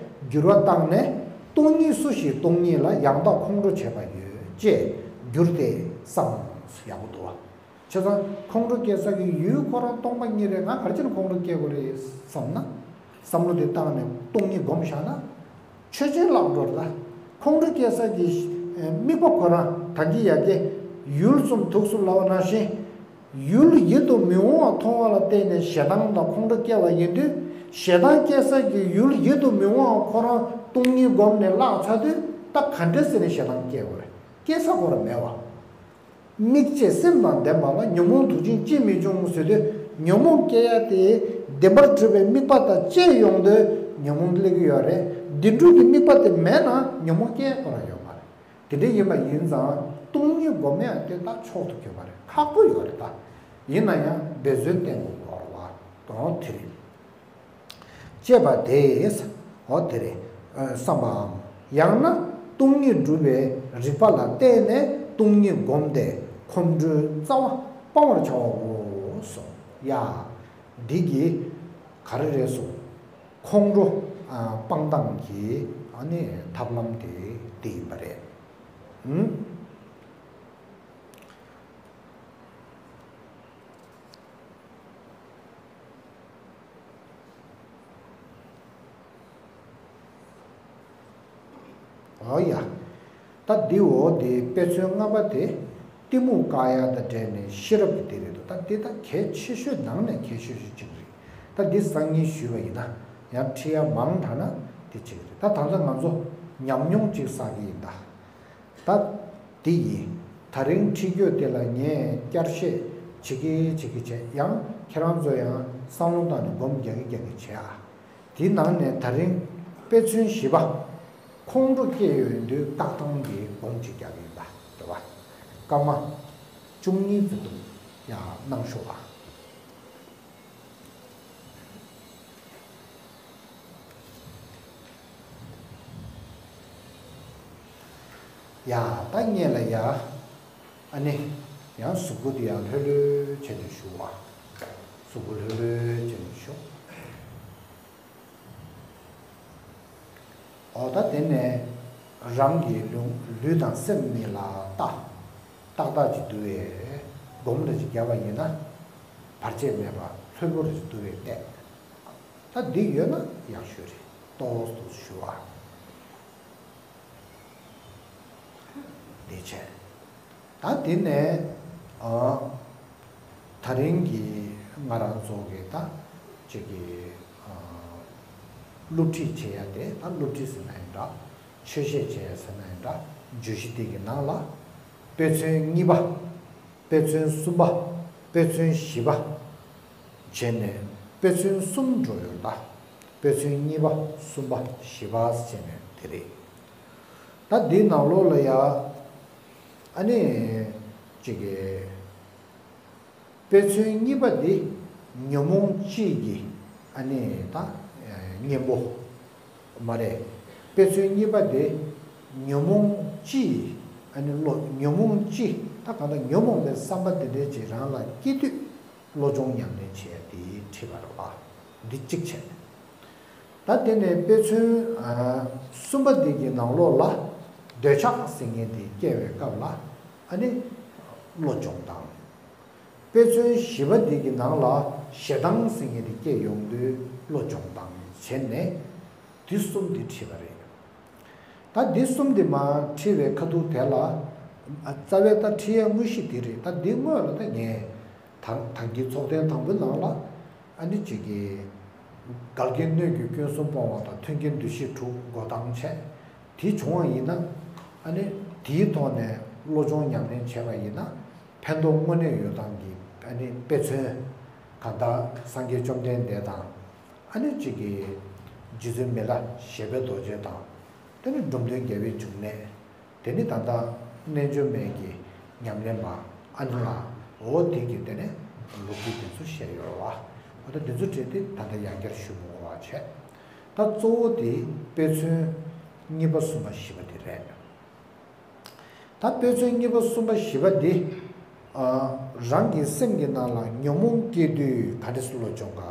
འགྱུར་བ་བཏང་ནས། སྟོང་ཉིད་སུ་ཞིག་སྟོང་ཉིད་ལ། ཡང་དག་ཁོང་ཁྲོ་བྱེད་པ་ཡོད་ཅེས་བསྒྱུར་ཏེ་བསམ། ཡག་པོ་འདུག་བ། བྱས་ཙང་ཁོང་ཁྲོ་སྐྱེ་ས་གི་ཡུལ་ཁོ་རང་སྟོང་པ་ཉིད་རེད། ང་ག་རེ་བྱས་ནས་ཁོང་ཁྲོ་སྐྱེ་དགོས་རེད་བསམ་ན། བསམ་བློ་དེ་བཏང་ནས་སྟོང་ཉིད་སྒོམ་བཞག་ན། ཆོས་ཅན་བརླག་འགྲོ་རེད་ད། ཁོང་ཁྲོ་སྐྱེ་ས་གི་དམིགས་པ་ཁོ་རང་ད་གིན་ཡ་གི་ཡུལ་གསུམ་དུག་གསུམ་ལབ་པ་ནང་བཞིན། ཡུལ་ཡིད་དུ་མི་འོང་བ་མཐོང་བ་ལ་བརྟེན་ནས་ཞེ་སྡང་དང་ཁོང་ཁྲོ་སྐྱེ་བ་ཡིན་དུས། ཞེ་སྡང་སྐྱེ་ས་གི་ཡུལ་ཡིད་དུ་མི་འོང་བ་ཁོ་རང་སྟོང་ཉིད་སྒོམ་ནས་བརླག་ཚར་དུས། ད་ག་འདྲ་ཟེར་ནས་ཞེ་སྡང་སྐྱེ་དགོས་རེད། སྐྱེ་ས་ཁོ་རང་མེད་བ། དམིགས་བཅས་སེམས་དང་ལྡན་པ་ལ། ཉོན་མོངས་དུག་ཅན་ཅིས་མི་འབྱུང་ཟེར་དུས། ཉོན་མོངས་སྐྱེ་ཡ་དེ་བདེན་པར་གྲུབ་པའི་དམིགས་པ་དང་བཅས་ཡོང་དུས་ཉོན་མོངས་སླེབས་ཀྱི་ཡོད་རེད། བདེན་གྲུབ་ཀྱི་དམིགས་པ་དེ་མེད་ན་ཉོན་མོངས་སྐྱེ་ཡ་ཁོ་རང་ཡོད་མ་རེད། དེ་འདྲ་ཡིན་པ་ཡིན་ཙང་སྟོང་ཉིད་སྒོམ་ཡ་དེ་ད་མཆོག་ཏུ་གྱུར་པ་རེད། ཁག་པོ་ཡོད་རེད་ད། ཡིན་ན་ཡང་འབད་བརྩོན་བསྟེན་དགོས་པ་རེད་བ། དེ་རེད། ཅེས་པ་དེས། འོ་དེ་རེད། བསམ་པའམ། ཡང་ན་སྟོང་ཉིད་སྒྲུབ་པའི་རིགས་པ་ལ་བརྟེན་ནས་སྟོང་ཉིད་བསྒོམས་ཏེ་ཁོང་ཁྲོའི་རྩ་བ་སྤང་བར་བྱའོ་གསུངས། ཡ། འདི་གི་ག་རེ་རེད་གསུངས། ཁོང་ཁྲོ་སྤང་སྟངས་ཀྱི་ཨ་ནི་ཐབས་ལམ་དེ་དེ་ཡིན་པ་རེད། ཨུམ། འོ་ཡ། ད་འདི་འོ་དེ་དཔེ་མཚོན་ལྔ་པ་དེ་གཏི་མུག་བཀག་ཡ་དང་འབྲེལ་ནས་ཤེས་རབ་ཀྱི་དེ་རེད་འདུག་ད་འདི་ད་གལ་ཆེ་ཤོས་ནང་ནས་གལ་ཆེ་ཤོས་གཅིག་རེད། ད་འདི་སང་ཉིན་ཞུས་པ་ཡིན་ན་ཡང་ཁྲིད་ཡ་མང་དྲགས་ན་དེ་གཅིག་རེད། ད་ད་ལྟ་ང་ཚོ་ཉམས་མྱོང་གཅིག་བསགས་ཀྱི་ཡིན་ད། ད་འདི་ཡིན། ད་རིང་ཁྲིད་རྒྱུ་དེ་ལ་ངས་བསྐྱར་བཤད་བྱེད་ཀྱི་བྱེད་ཀྱི་བྱས། ཡང་ཁྱེད་རང་ཚོ་ཡང་བསམ་བློ་བཏང་ནས་སྒོམ་རྒྱག་གི་རྒྱག་གི་བྱེད་ཨ། དེའི་ནང་ནས་ད་རིང་དཔེ་མཚོན་བཞི་པ། ཁོང་ཁྲོ་སྐྱེས་ཡོང་དུས་བཀག་སྟངས་ཀྱི་སྒོམ་གཅིག་རྒྱག་གི་ཡིན་ད། རེད་བ། སྐར་མ་བཅུ་གཉིས་ཙམ་འདུག་ཡང་གནང་ཤོག་ཨ། ཡ། ད་ངས་ལ་ཡ། ཨ་ནི། ཡང་གཟུགས་པོ་འདི་ཡང་ལྷོད་ལྷོད་བྱས་ནས་བཞུགས་བ། གཟུགས་པོ་ལྷོད་ལྷོད་བྱས་ནས་བཞུགས། འོ་ད་དེ་ནས་རང་གི་ལུས་ལུས་དང་སེམས་གཉིས་ལ་ལྟ། ཏག་ཏག་ཅིག་འདུག་པས། སྒོམ་འདྲ་ཅིག་བརྒྱབ་པ་ཡིན་ན། བར་ཆད་མེད་པ་ལྷོད་པོ་འདྲ་ཅིག་འདུག་པས་བལྟས། ད་འདི་ཡོད་ན་ཡག་ཤོས་རེད། ཏོག་ཙམ་ཞུ་བ། དེ་བྱས། ད་དེ་ནས་ཨ་ད་རིང་གི་ང་རང་ཚོ་གི་ད་ཅིག་གི་ཨ་སློབ་ཁྲིད་བྱེད་ཡ་དེ། ད་སློབ་ཁྲིད་ཟེར་ན་ཡང་འདྲ། ཆོས་བཤད་བྱེད་ཡ་ཟེར་ན་ཡང་འདྲ། བརྗོད་གཞི་དེ་གི་ནང་ལ་དཔེ་མཚོན་གཉིས་པ། དཔེ་མཚོན་གསུམ་པ། དཔེ་མཚོན་བཞི་པ་བྱས་ནས། དཔེ་མཚོན་གསུམ་འགྲོ་ཡོད་ད། དཔེ་མཚོན་གཉིས་པ། གསུམ་པ། བཞི་པ་བྱས་ནས་དེ་རེད། ད་འདིའི་ནང་ལོགས་ལ་ཡ་ཨ་ནི་ཅིག་གི་དཔེ་མཚོན་གཉིས་པ་འདི་ཉོན་མོངས་སྤྱིའི་གི་ཨ་ནི་ད་གཉེན་པོ་མ་རེད། དཔེ་མཚོན་གཉིས་པ་དེ་ཉོན་མོངས་སྤྱིའི་ཨ་ནི་བློ། ཉོན་མོངས་སྤྱི། ད་གང་ལྟར་ཉོན་མོངས་པའི་བསམ་པ་དེ་འདྲའི་ཅིག་རང་ལ་སྐྱེ་དུས་བློ་སྦྱོང་ཉམས་ལེན་བྱེད་ཡ་དེ་ཁྲིད་པ་རེད་པ། འདི་གཅིག་བྱས། ད་དེ་ནས་དཔེ་མཚོན་ཨ་གསུམ་པ་འདི་གི་ནང་ལོགས་ལ་འདོད་ཆགས་ཟེར་མཁན་དེ་སྐྱེ་བའི་སྐབས་ལ་ཨ་ནི་བློ་སྦྱོང་དང་། དཔེ་མཚོན་བཞི་པ་འདི་གི་ནང་ལ་ཞེ་སྡང་ཟེར་མཁན་དེ་སྐྱེ་ཡོང་དུས་བློ་སྦྱོང་དང་བྱས་ནས། འདི་གསུམ་འདི་ཁྲིད་པ་རེད། ད་འདི་གསུམ་འདི་མར་ཁྲིད་པའི་ཁ་ཐུག་དེ་ལ་ཨ་རྩ་བའི་ད་ཁྲིད་ཡ་དངོས་གཞི་འདི་རེད། ད་འདི་སྔོན་ལ་ད་ངས་ད་ད་གིན་ཚོགས་ཐེངས་དང་པོའི་ནང་ལ་ཨ་ནི་ཅིག་གི་འགལ་རྐྱེན་སྣོད་ཀྱི་སྐྱོན་གསུམ་སྤོང་བ་དང་མཐུན་རྐྱེན་འདུ་ཤེས་དྲུག་འགོག་སྟངས་བྱས། དེ་བྱུང་བ་ཡིན་ན་ཨ་ནི་དེའི་ཐོག་ནས་བློ་སྦྱོང་ཉམས་ལེན་བྱས་པ་ཡིན་ན་ཕན་ཐོགས་དངོས་གནས་ཡོད་སྟངས་ཀྱི་ཨ་ནི་དཔེ་མཚོན། གང་ལྟར་སངས་རྒྱས་བཅོམ་ལྡན་འདས་དང་ཨ་ནི་གཅིག་གི་རྗེ་བཙུན་མི་ལ་བཞད་པའི་རྡོ་རྗེ་དང་། དེ་ནི་འབྲོམ་སྟོན་རྒྱལ་བའི་འབྱུང་གནས། དེ་ནི་ད་ལྟ་རྣལ་འབྱོར་མའི་གི་ཉམས་ལེན་པ་ཨ་ནི་ལ། འོ་དེ་གི་དེ་ནི་ལོ་རྒྱུས་དེ་ཚོ་བཤད་ཡོད་རེད་བ། འོ་ད་དེ་ཚོ་བྲིས་ཏེ་ད་ལྟ་ཡང་བསྐྱར་ཞུ་མི་དགོས་པ་བྱས། ད་གཙོ་བོ་དེ་དཔེ་མཚོན་གཉིས་པ་གསུམ་པ་བཞི་པ་དེ་རེད། ད་དཔེ་མཚོན་གཉིས་པ་གསུམ་པ་བཞི་པ་འདི། ཨ་རང་གི་སེམས་ཀྱི་ནང་ལ་ཉོན་མོངས་སྐྱེ་དུས་ག་འདྲས་སེ་བློ་སྦྱོང་ག།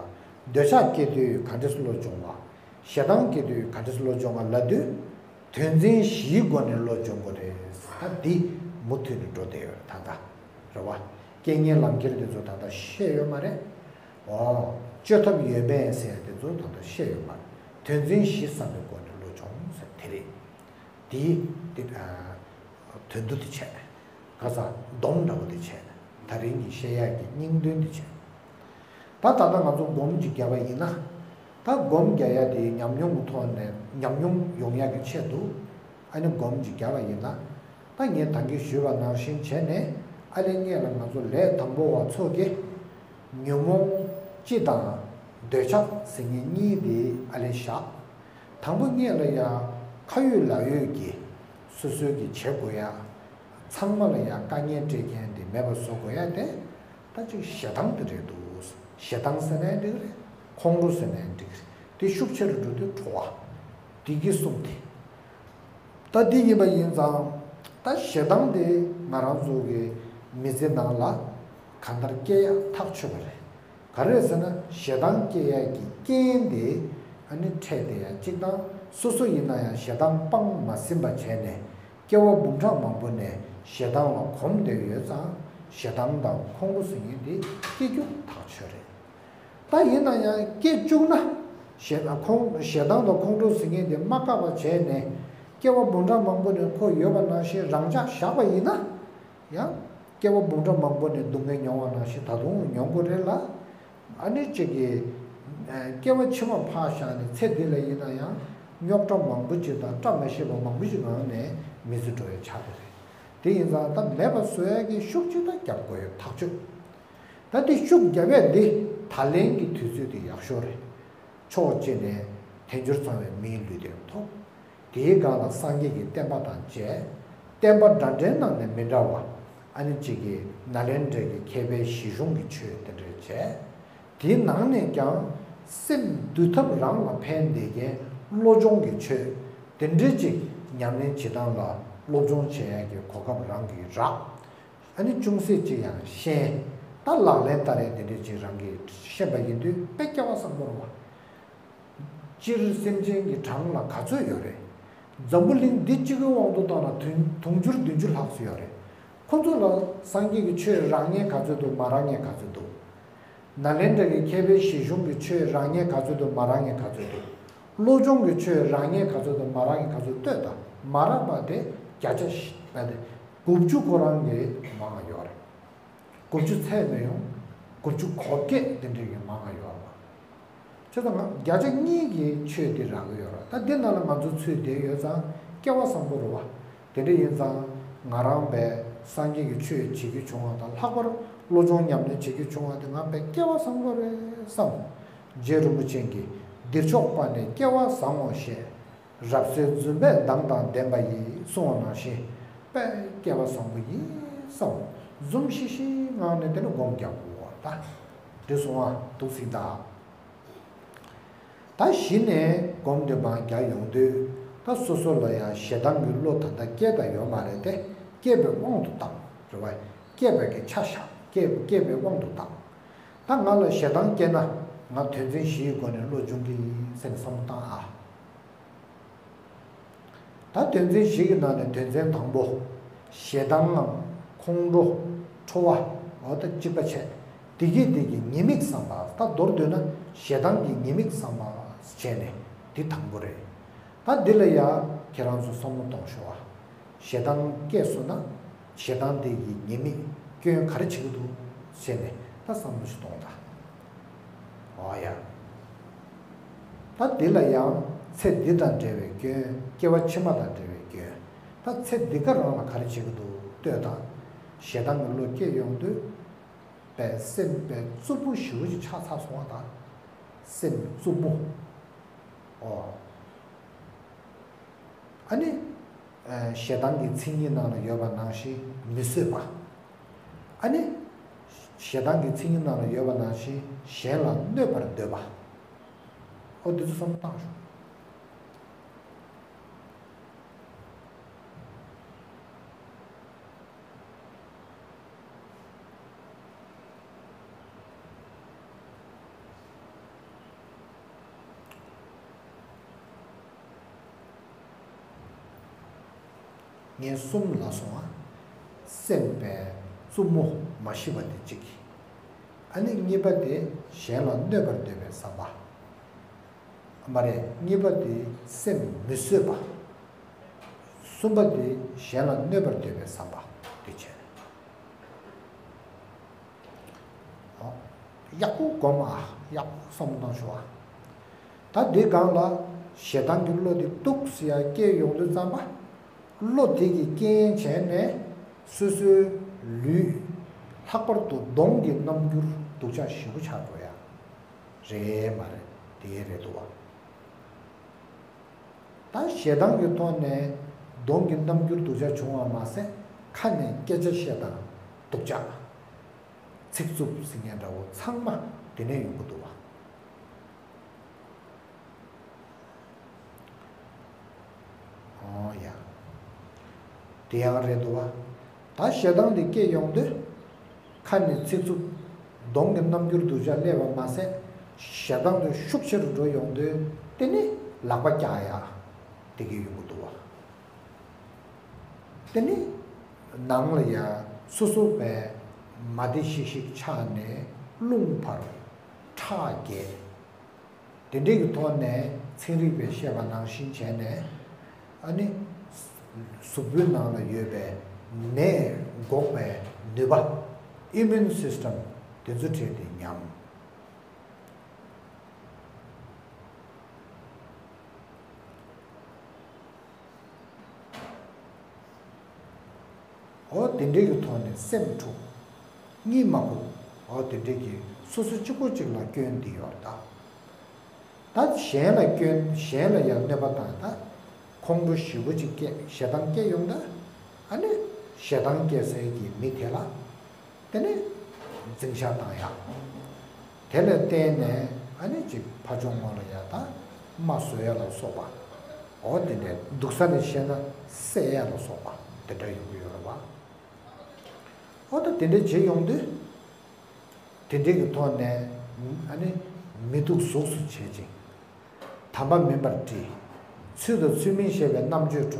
འདོད་ཆགས་སྐྱེ་དུས་ག་འདྲས་སེ་བློ་སྦྱོང་བ། ཞེ་སྡང་སྐྱེ་དུས་ག་འདྲས་སེ་བློ་སྦྱོང་ག་ལབ་དུས། དོན་ཚན་བཞིའི་སྒོ་ནས་བློ་སྦྱོང་དགོས་རེད། ད་འདི་མུ་མཐུད་ནས་འགྲོ་བསྡད་ཡོད་རེད་ད་ལྟ། རེད་བ། རྐྱེན་ངན་ལམ་ཁྱེར་དེ་ཚོ་ད་ལྟ་བཤད་ཡོད་མ་རེད། འོ། བཅོས་ཐབས་ཡོད་མེད་ཟེར་དེ་ཚོ་ད་ལྟ་བཤད་ཡོད་མ་རེད། དོན་ཚན་བཞི་བསམ་པའི་སྒོ་ནས་བློ་སྦྱོང་ཟེར་དེ་རེད། དེའི་དེ་ཨ་དོན་བསྡུ་དེ་བྱས། ག་ས་སྡོམ་འདྲ་བོ་དེ་བྱས། ད་རིང་གི་བཤད་ཡག་གི་སྙིང་དོན་དེ་བྱས། ད་ད་ལྟ་ང་ཚོ་སྒོམ་གཅིག་བརྒྱབ་པ་ཡིན་ན། ད་སྒོམ་རྒྱག་ཡ་དེ་ཉམས་མྱོང་གི་ཐོག་ནས་ཉམས་མྱོང་ཡོང་ཡག་གི་ཆེད་དུ་ཨ་ནི་སྒོམ་གཅིག་བརྒྱབ་པ་ཡིན་ན། ད་ངས་ད་གིན་ཞུས་པ་ནང་བཞིན་བྱས་ནས་ཨ་ལས་སྔོན་ལ་ང་ཚོ་ལས་དང་པོ་བ་ཚོ་གིས་ཉོན་མོངས་སྤྱི་དང་འདོད་ཆགས་ཟེར་མཁན་གཉིས་དེ་ཨ་ལས་བཞག་དང་པོ་སྔོན་ལ་ཡང་ཁ་ཡོད་ལག་ཡོད་ཀྱི་སོ་སོའི་གི་བྱེད་དགོས་ཡ། ཚང་མ་ལ་ཡང་དཀའ་ངལ་སྤྲད་མཁན་དེ་མེད་པ་བཟོ་དགོས་ཡ་དེ། ད་ཅིག་ཞེ་སྡང་དེ་རེད་འདུག་ཞེ་སྡང་ཟེར་ནའི་འགྲིག་རེད། ཁོང་ཁྲོ་ཟེར་ནའི་འགྲིག་རེད། དེ་ཤུགས་ཆེ་རུ་འགྲོ་དུས་ཁྲོ་བ། དེ་གི་གསུམ་དེ། ད་འདི་ཡིན་པ་ཡིན་ཙང་། ད་ཞེ་སྡང་དེ་ང་རང་ཚོ་གི་མི་ཚེ་ནང་ལ་གང་ལྟར་སྐྱེ་ཡ་ཐག་ཆོད་པ་རེད། ག་རེ་རེད་ཟེར་ན་ཞེ་སྡང་སྐྱེ་ཡ་གི་རྐྱེན་དེ་ཨ་ནི་འཕྲད་བསྡད་ཡ་གཅིག་དང་། སོ་སོ་ཡིན་ན་ཡང་ཞེ་སྡང་སྤང་མ་ཟིན་པ་བྱས་ནས་སྐྱེ་བ་འབུམ་ཕྲག་མང་པོ་ནས་ཞེ་སྡང་ལ་གོམས་བསྡད་ཡོད་ཙང་། ཞེ་སྡང་དང་ཁོང་ཁྲོ་ཟེར་མཁན་དེ་སྐྱེ་རྒྱུ་ཐག་ཆོད་རེད། ད་ཡིན་ན་ཡང་སྐྱེ་བཅུག་ན། ཞེ་ཁོང་ཞེ་སྡང་དང་ཁོང་ཁྲོ་ཟེར་མཁན་དེ་མ་བཀག་པ་བྱས་ནས་སྐྱེ་བ་འབུམ་ཕྲག་མང་པོ་ནས་ཁོ་ཡོད་པ་ནང་བཞིན་རང་འཇགས་བཞག་པ་ཡིན་ན། ཡང་སྐྱེ་བ་འབུམ་ཕྲག་མང་པོ་ནས་སྡུག་བསྔལ་མྱོང་བ་ནང་བཞིན་ད་དུང་མྱོང་དགོས་རེད་ལ། ཨ་ནི་གཅིག་གིས་སྐྱེ་བ་ཕྱི་མ་ཕར་བཞག་ནས་ཚེ་འདི་ལ་ཡིན་ན་ཡང་རྙོག་དྲ་མང་པོ་ཅིག་དང་བཀྲ་མ་ཤིས་པ་མང་པོ་ཅིག་ངང་ནས་མི་ཚེ་འགྲོ་ཡ་ཆགས་ཀྱི་རེད། དེ་ཡིན་ཙང་ད་མེད་པ་བཟོ་ཡ་གི་ཤུགས་ཅིག་ད་རྒྱབ་དགོས་ཡ་ཐག་ཆོད། ད་དེ་ཤུགས་རྒྱབ་ཡ་འདི་ད་ལན་གྱི་དུས་ཚོད་དེ་ཡག་ཤོས་རེད། ཕྱོགས་གཅིག་ནས་དལ་འབྱོར་ཚང་བའི་མིའི་ལུས་རྟེན་ཐོབ། དེའི་སྒང་ལ་སངས་རྒྱས་ཀྱི་བསྟན་པ་དང་མཇལ། བསྟན་པ་འདྲ་འདྲའི་ནང་ནས་མི་འདྲ་བ། ཨ་ནི་གཅིག་གིས་ནཱ་ལེནྡྲ་གི་མཁས་པའི་བཞེད་གཞུང་གི་ཆོས་དེ་འདྲ་བྱས། དེའི་ནང་ནས་ཀྱང་སེམས་འདུལ་ཐབས་རང་ལ་ཕན་བདེ་མཁན་བློ་སྦྱོང་གི་ཆོས་དེ་འདྲ་ཅིག་ཉམས་ལེན་བྱེད་སྟངས་ལ་སློབ་སྦྱོང་བྱེད་ཡག་གི་གོ་སྐབས་རང་གིས་རག་ཨ་ནི་ཅུང་ཟད་ཅིག་ཡང་ཤེས། ད་ལག་ལེན་བསྟར་ཡས་དེ་འདྲ་ཅིག་རང་གིས་ཤེས་པ་ཡིན་དུས་དཔེ་སྐལ་བ་བཟང་པོ་རེད་བ། སྤྱིར་སེམས་ཅན་གྱི་གྲངས་ལ་ག་ཚོད་ཡོད་རེད། འཛམ་བུ་གླིང་འདི་གཅིག་གི་དབང་དུ་བཏང་ན་དུང་དུང་ཕྱུར་བདུན་ཅུ་ལྷག་ཙམ་ཡོད་རེད། ཁོ་ཚོ་ལ་སངས་རྒྱས་ཀྱི་ཆོས་རག་མཁན་ག་ཚོད་འདུག་མ་རག་མཁན་ག་ཚོད་འདུག་ནཱ་ལེནྡྲ་གི་མཁས་པའི་བཞེད་གཞུང་གི་ཆོས་རག་མཁན་ག་ཚོད་འདུག་མ་རག་མཁན་ག་ཚོད་འདུག་བློ་སྦྱོང་གི་ཆོས་རག་མཁན་ག་ཚོད་འདུག་མ་རག་མཁན་ག་ཚོད་ལྟོས་དང་། མ་རག་པ་དེ་བརྒྱ་ཆ་བཞི་ལ་དེ། དགུ་བཅུ་ཁོ་རང་གི་མང་ང་ཡོད་རེད། དགུ་བཅུ་ཚད་མི་ཡོང་། དགུ་བཅུ་གོ་བརྒྱད་དེ་འདྲའི་གི་མང་ང་ཡོད་རེད། བྱས་ཙང་ང་བརྒྱ་ཆ་གཉིས་ཀྱི་ཆོས་འདི་རག་གི་ཡོད་རེད། ད་འདི་ནང་ལ་ང་ཚོ་ཚུད་བསྡད་ཡོད་ཙང་སྐལ་བ་བཟང་པོ་རེད་བ། དེ་འདྲ་ཡིན་ཙང་ང་རང་བས་སངས་རྒྱས་ཀྱི་ཆོས་བྱེད་རྒྱུ་བྱུང་བ་དང་། ལྷག་པར་བློ་སྦྱོང་ཉམས་ལེན་བྱེད་རྒྱུ་བྱུང་བ་དེ་ང་བས་སྐལ་བ་བཟང་པོ་རེད་བསམ། རྗེ་རིན་པོ་ཆེ་གིས་འདིར་ཕྱོགས་པ་ནི་སྐལ་བ་བཟང་ངོ་ཞེས། རབ་གསལ་རྫུན་པས་མདངས་དང་ལྡན་པ་ཡིས་གསུངས་པ་ནང་བཞིན་དཔེ་སྐལ་བ་བཟང་པོ་ཡིན་བསམ། འཛུམ་ཤིག་ཤིག་ངང་ནས་དེ་ནས་སྒོམ་རྒྱག་དགོས་པ། ད་འདི་སོང་བ་འདུག་སེ་ད། ད་གཞི་ནས་སྒོམ་འདི་མར་རྒྱག་ཡོང་དུས། ད་སོ་སོ་ལ་ཡང་ཞེ་སྡང་གི་བློ་ད་ལྟ་སྐྱེས་དང་ཡོད་མ་རེད་དེ། སྐྱེས་པའི་དབང་དུ་བཏང་རེད་བ། སྐྱེས་པའི་གི་ཆ་བཞག་སྐྱེས་སྐྱེས་པའི་དབང་དུ་བཏང་། ད་ང་ལ་ཞེ་སྡང་སྐྱེས་ན་ང་དོན་ཚན་བཞིའི་སྒོ་ནས་བློ་སྦྱོང་གི་ཡིན་ཟེར་ནས་བསམ་བློ་བཏང་ཨ། ད་དོན་ཚན་བཞི་གི་ནང་ནས་དོན་ཚན་དང་པོ། ཞེ་སྡང་ངམ་ཁོང་ཁྲོ། ཁྲོ་བ། འོ་ད་གཅིག་པ་བྱས། དེ་གིས་དེ་གི་ཉེས་དམིགས་བསམ་པ། ད་མདོར་བསྡུས་ན་ཞེ་སྡང་གི་ཉེས་དམིགས་བསམ་པ་བྱས་ནས་འདི་དང་པོ་རེད། ད་འདི་ལ་ཡ་ཁྱེད་རང་ཚོ་བསམ་བློ་གཏོང་ཤོག་ཨ། ཞེ་སྡང་སྐྱེས་སོང་ན་ཞེ་སྡང་དེ་གི་ཉེས་དམིགས་སྐྱོན་ག་རེ་བྱེད་ཀྱི་འདུག་བྱས་ནས་ད་བསམ་བློ་ཞིག་གཏོང་དང་། འོ་ཡ། ད་འདི་ལ་ཡང་ཚེ་འདི་དང་འབྲེལ་བའི་སྐྱོན། སྐྱེ་བ་ཕྱི་མ་དང་འབྲེལ་བའི་སྐྱོན། ད་ཚེ་འདི་ག་རང་ལ་ག་རེ་བྱེད་ཀྱི་འདུག་ལྟོས་དང་། ཞེ་སྡང་གི་བློ་སྐྱེས་ཡོང་དུས། པའི་སེམས་པའི་རྩུབ་པོ་ཞེ་པོ་ཅིག་ཆགས་ཚར་སོང་བ་དང་། སེམས་རྩུབ་མོ། འོ། ཨ་ནི། ཨ། ཞེ་སྡང་གི་མཚན་ཉིད་ནང་ལ་ཡོད་པ་ནང་བཞིན་མི་བཟོད་པ། ཨ་ནི། ཞེ་སྡང་གི་མཚན་ཉིད་ནང་ལ་ཡོད་པ་ནང་བཞིན་གཞན་ལ་གནོད་པར་འདོད་པ། ཨོ་འདི་ཚོ་བསམ་བློ་བཏང་ཤོག་ངས་གསུམ་ལབ་སོང་ང་། སེམས་པའི་རྩུབ་མོ་མ་ཞི་བ་དེ་གཅིག་ཨ་ནི་གཉིས་པ་དེ་གཞན་ལ་གནོད་པར་འདོད་པའི་བསམ་པ། མ་རེད། གཉིས་པ་དེ་སེམས་མི་བཟོད་པ། གསུམ་པ་དེ་གཞན་ལ་གནོད་པར་འདོད་པའི་བསམ་པ་དེ་བྱས། ཨོ། ཡག་པོ་སྒོམ་ཨ། ཡག་པོ་བསམ་བློ་བཏང་ཤོག་ཨ། ད་འདི་སྒང་ལ་ཞེ་སྡང་གི་བློ་དེ་སྡུག་སེ་ཡ་སྐྱེས་ཡོང་དུས་ཙམ་པ། བློ་དེ་གི་རྐྱེན་བྱས་ནས་སོ་སོའི་ལུས། ལྷག་པར་དུ་གདོང་གི་རྣམ་འགྱུར་སྡུག་ཅག་ཞེ་པོ་ཆགས་འགྲོ་ཡ། རེད་མ་རེད། དེ་རེད་འདུག་བ། ད་ཞེ་སྡང་གི་ཐོག་ནས་གདོང་གི་རྣམ་འགྱུར་སྡུག་ཅག་བྱུང་བ་མ་ཟད། ཁ་ནས་སྐད་ཆ་བཤད་སྟངས་སྡུག་ཅག་ཚིག་རྩུབ་ཟེར་མཁན་འདྲ་བོ་ཚང་མ་དེ་ནས་ཡོང་གི་འདུག་བ། ཨོ་ཡ། དེ་ཡང་རེད་འདུག་བ། ད་ཞེ་སྡང་དེ་སྐྱེས་ཡོང་དུས། ཁ་ནས་ཚིག་རྩུབ། གདོང་གི་རྣམ་འགྱུར་སྡུག་ཅག་སླེབས་པ་མ་ཟད། ཞེ་སྡང་དེ་ཤུགས་ཆེ་རུ་འགྲོ་ཡོང་དུས་དེ་ནི་ལག་པ་བཀྱག་ཡ། དེ་གི་ཡོང་གི་འདུག་བ། དེ་ནི་ནང་ལ་ཡ་སོ་སོ་བས་མ་བདེ་ཤིག་ཤིག་ཆགས་ནས་རླུང་འཕར། ཁྲག་རྒྱས། དེ་འདྲའི་གི་ཐོག་ནས་ཚན་རིག་པས་བཤད་པ་ནང་བཞིན་བྱས་ནས། ཨ་ནི། གཟུགས་པོའི་ནང་ལ་ཡོད་པའི་ནད་འགོག་པའི་ནུས་པ། Immune System། དེ་ཚོ་བྲལ་ཏེ་ཉམས། འོ་དེ་འདྲའི་གི་ཐོག་ནས་སེམས་འཁྲུག་གཉིད་མ་ཁུག་འོ་དེ་འདྲའི་གི་སོ་སོ་གཅིག་པོ་གཅིག་ལ་སྐྱོན་འདི་ཡོད་རེད་ད། ད་གཞན་ལ་སྐྱོན། གཞན་ལ་ཡང་གནོད་པ་བཏང་ད། ཁོང་ཁྲོ་ཞེ་པོ་ཅིག་སྐྱེ། ཞེ་སྡང་སྐྱེ་ཡོང་ད། ཨ་ནི་ཞེ་སྡང་སྐྱེ་སའི་གི་མི་དེ་ལ། དེ་ནས་འཛིང་ཆགས་བཏང་ཡག་དེ་ལ་བརྟེན་ནས་ཨ་ནི་ཅིག་ཕར་ཕྱོགས་ངོས་ལ་ཡ་ད་རྨ་བཟོ་ཡ་ལ་སོགས་པ། འོ་དེ་འདྲའི་སྡུག་ས་ནས་བཤད་ན་བསད་ཡ་ལ་སོགས་པ་དེ་འདྲ་ཡོང་གི་ཡོད་རེད་བ། འོ་ད་དེ་འདྲ་བྱེད་ཡོང་དུས། དེ་འདྲའི་གི་ཐོག་ནས་ཨ་ནི་མི་སྡུག་གཟུགས་སུ་བྱེད་ཅིང་། དམ་པ་མིན་པར་བཀྲི། ཚུལ་དང་ཚུལ་མིན་ཤེས་པའི་རྣམ་དཔྱོད་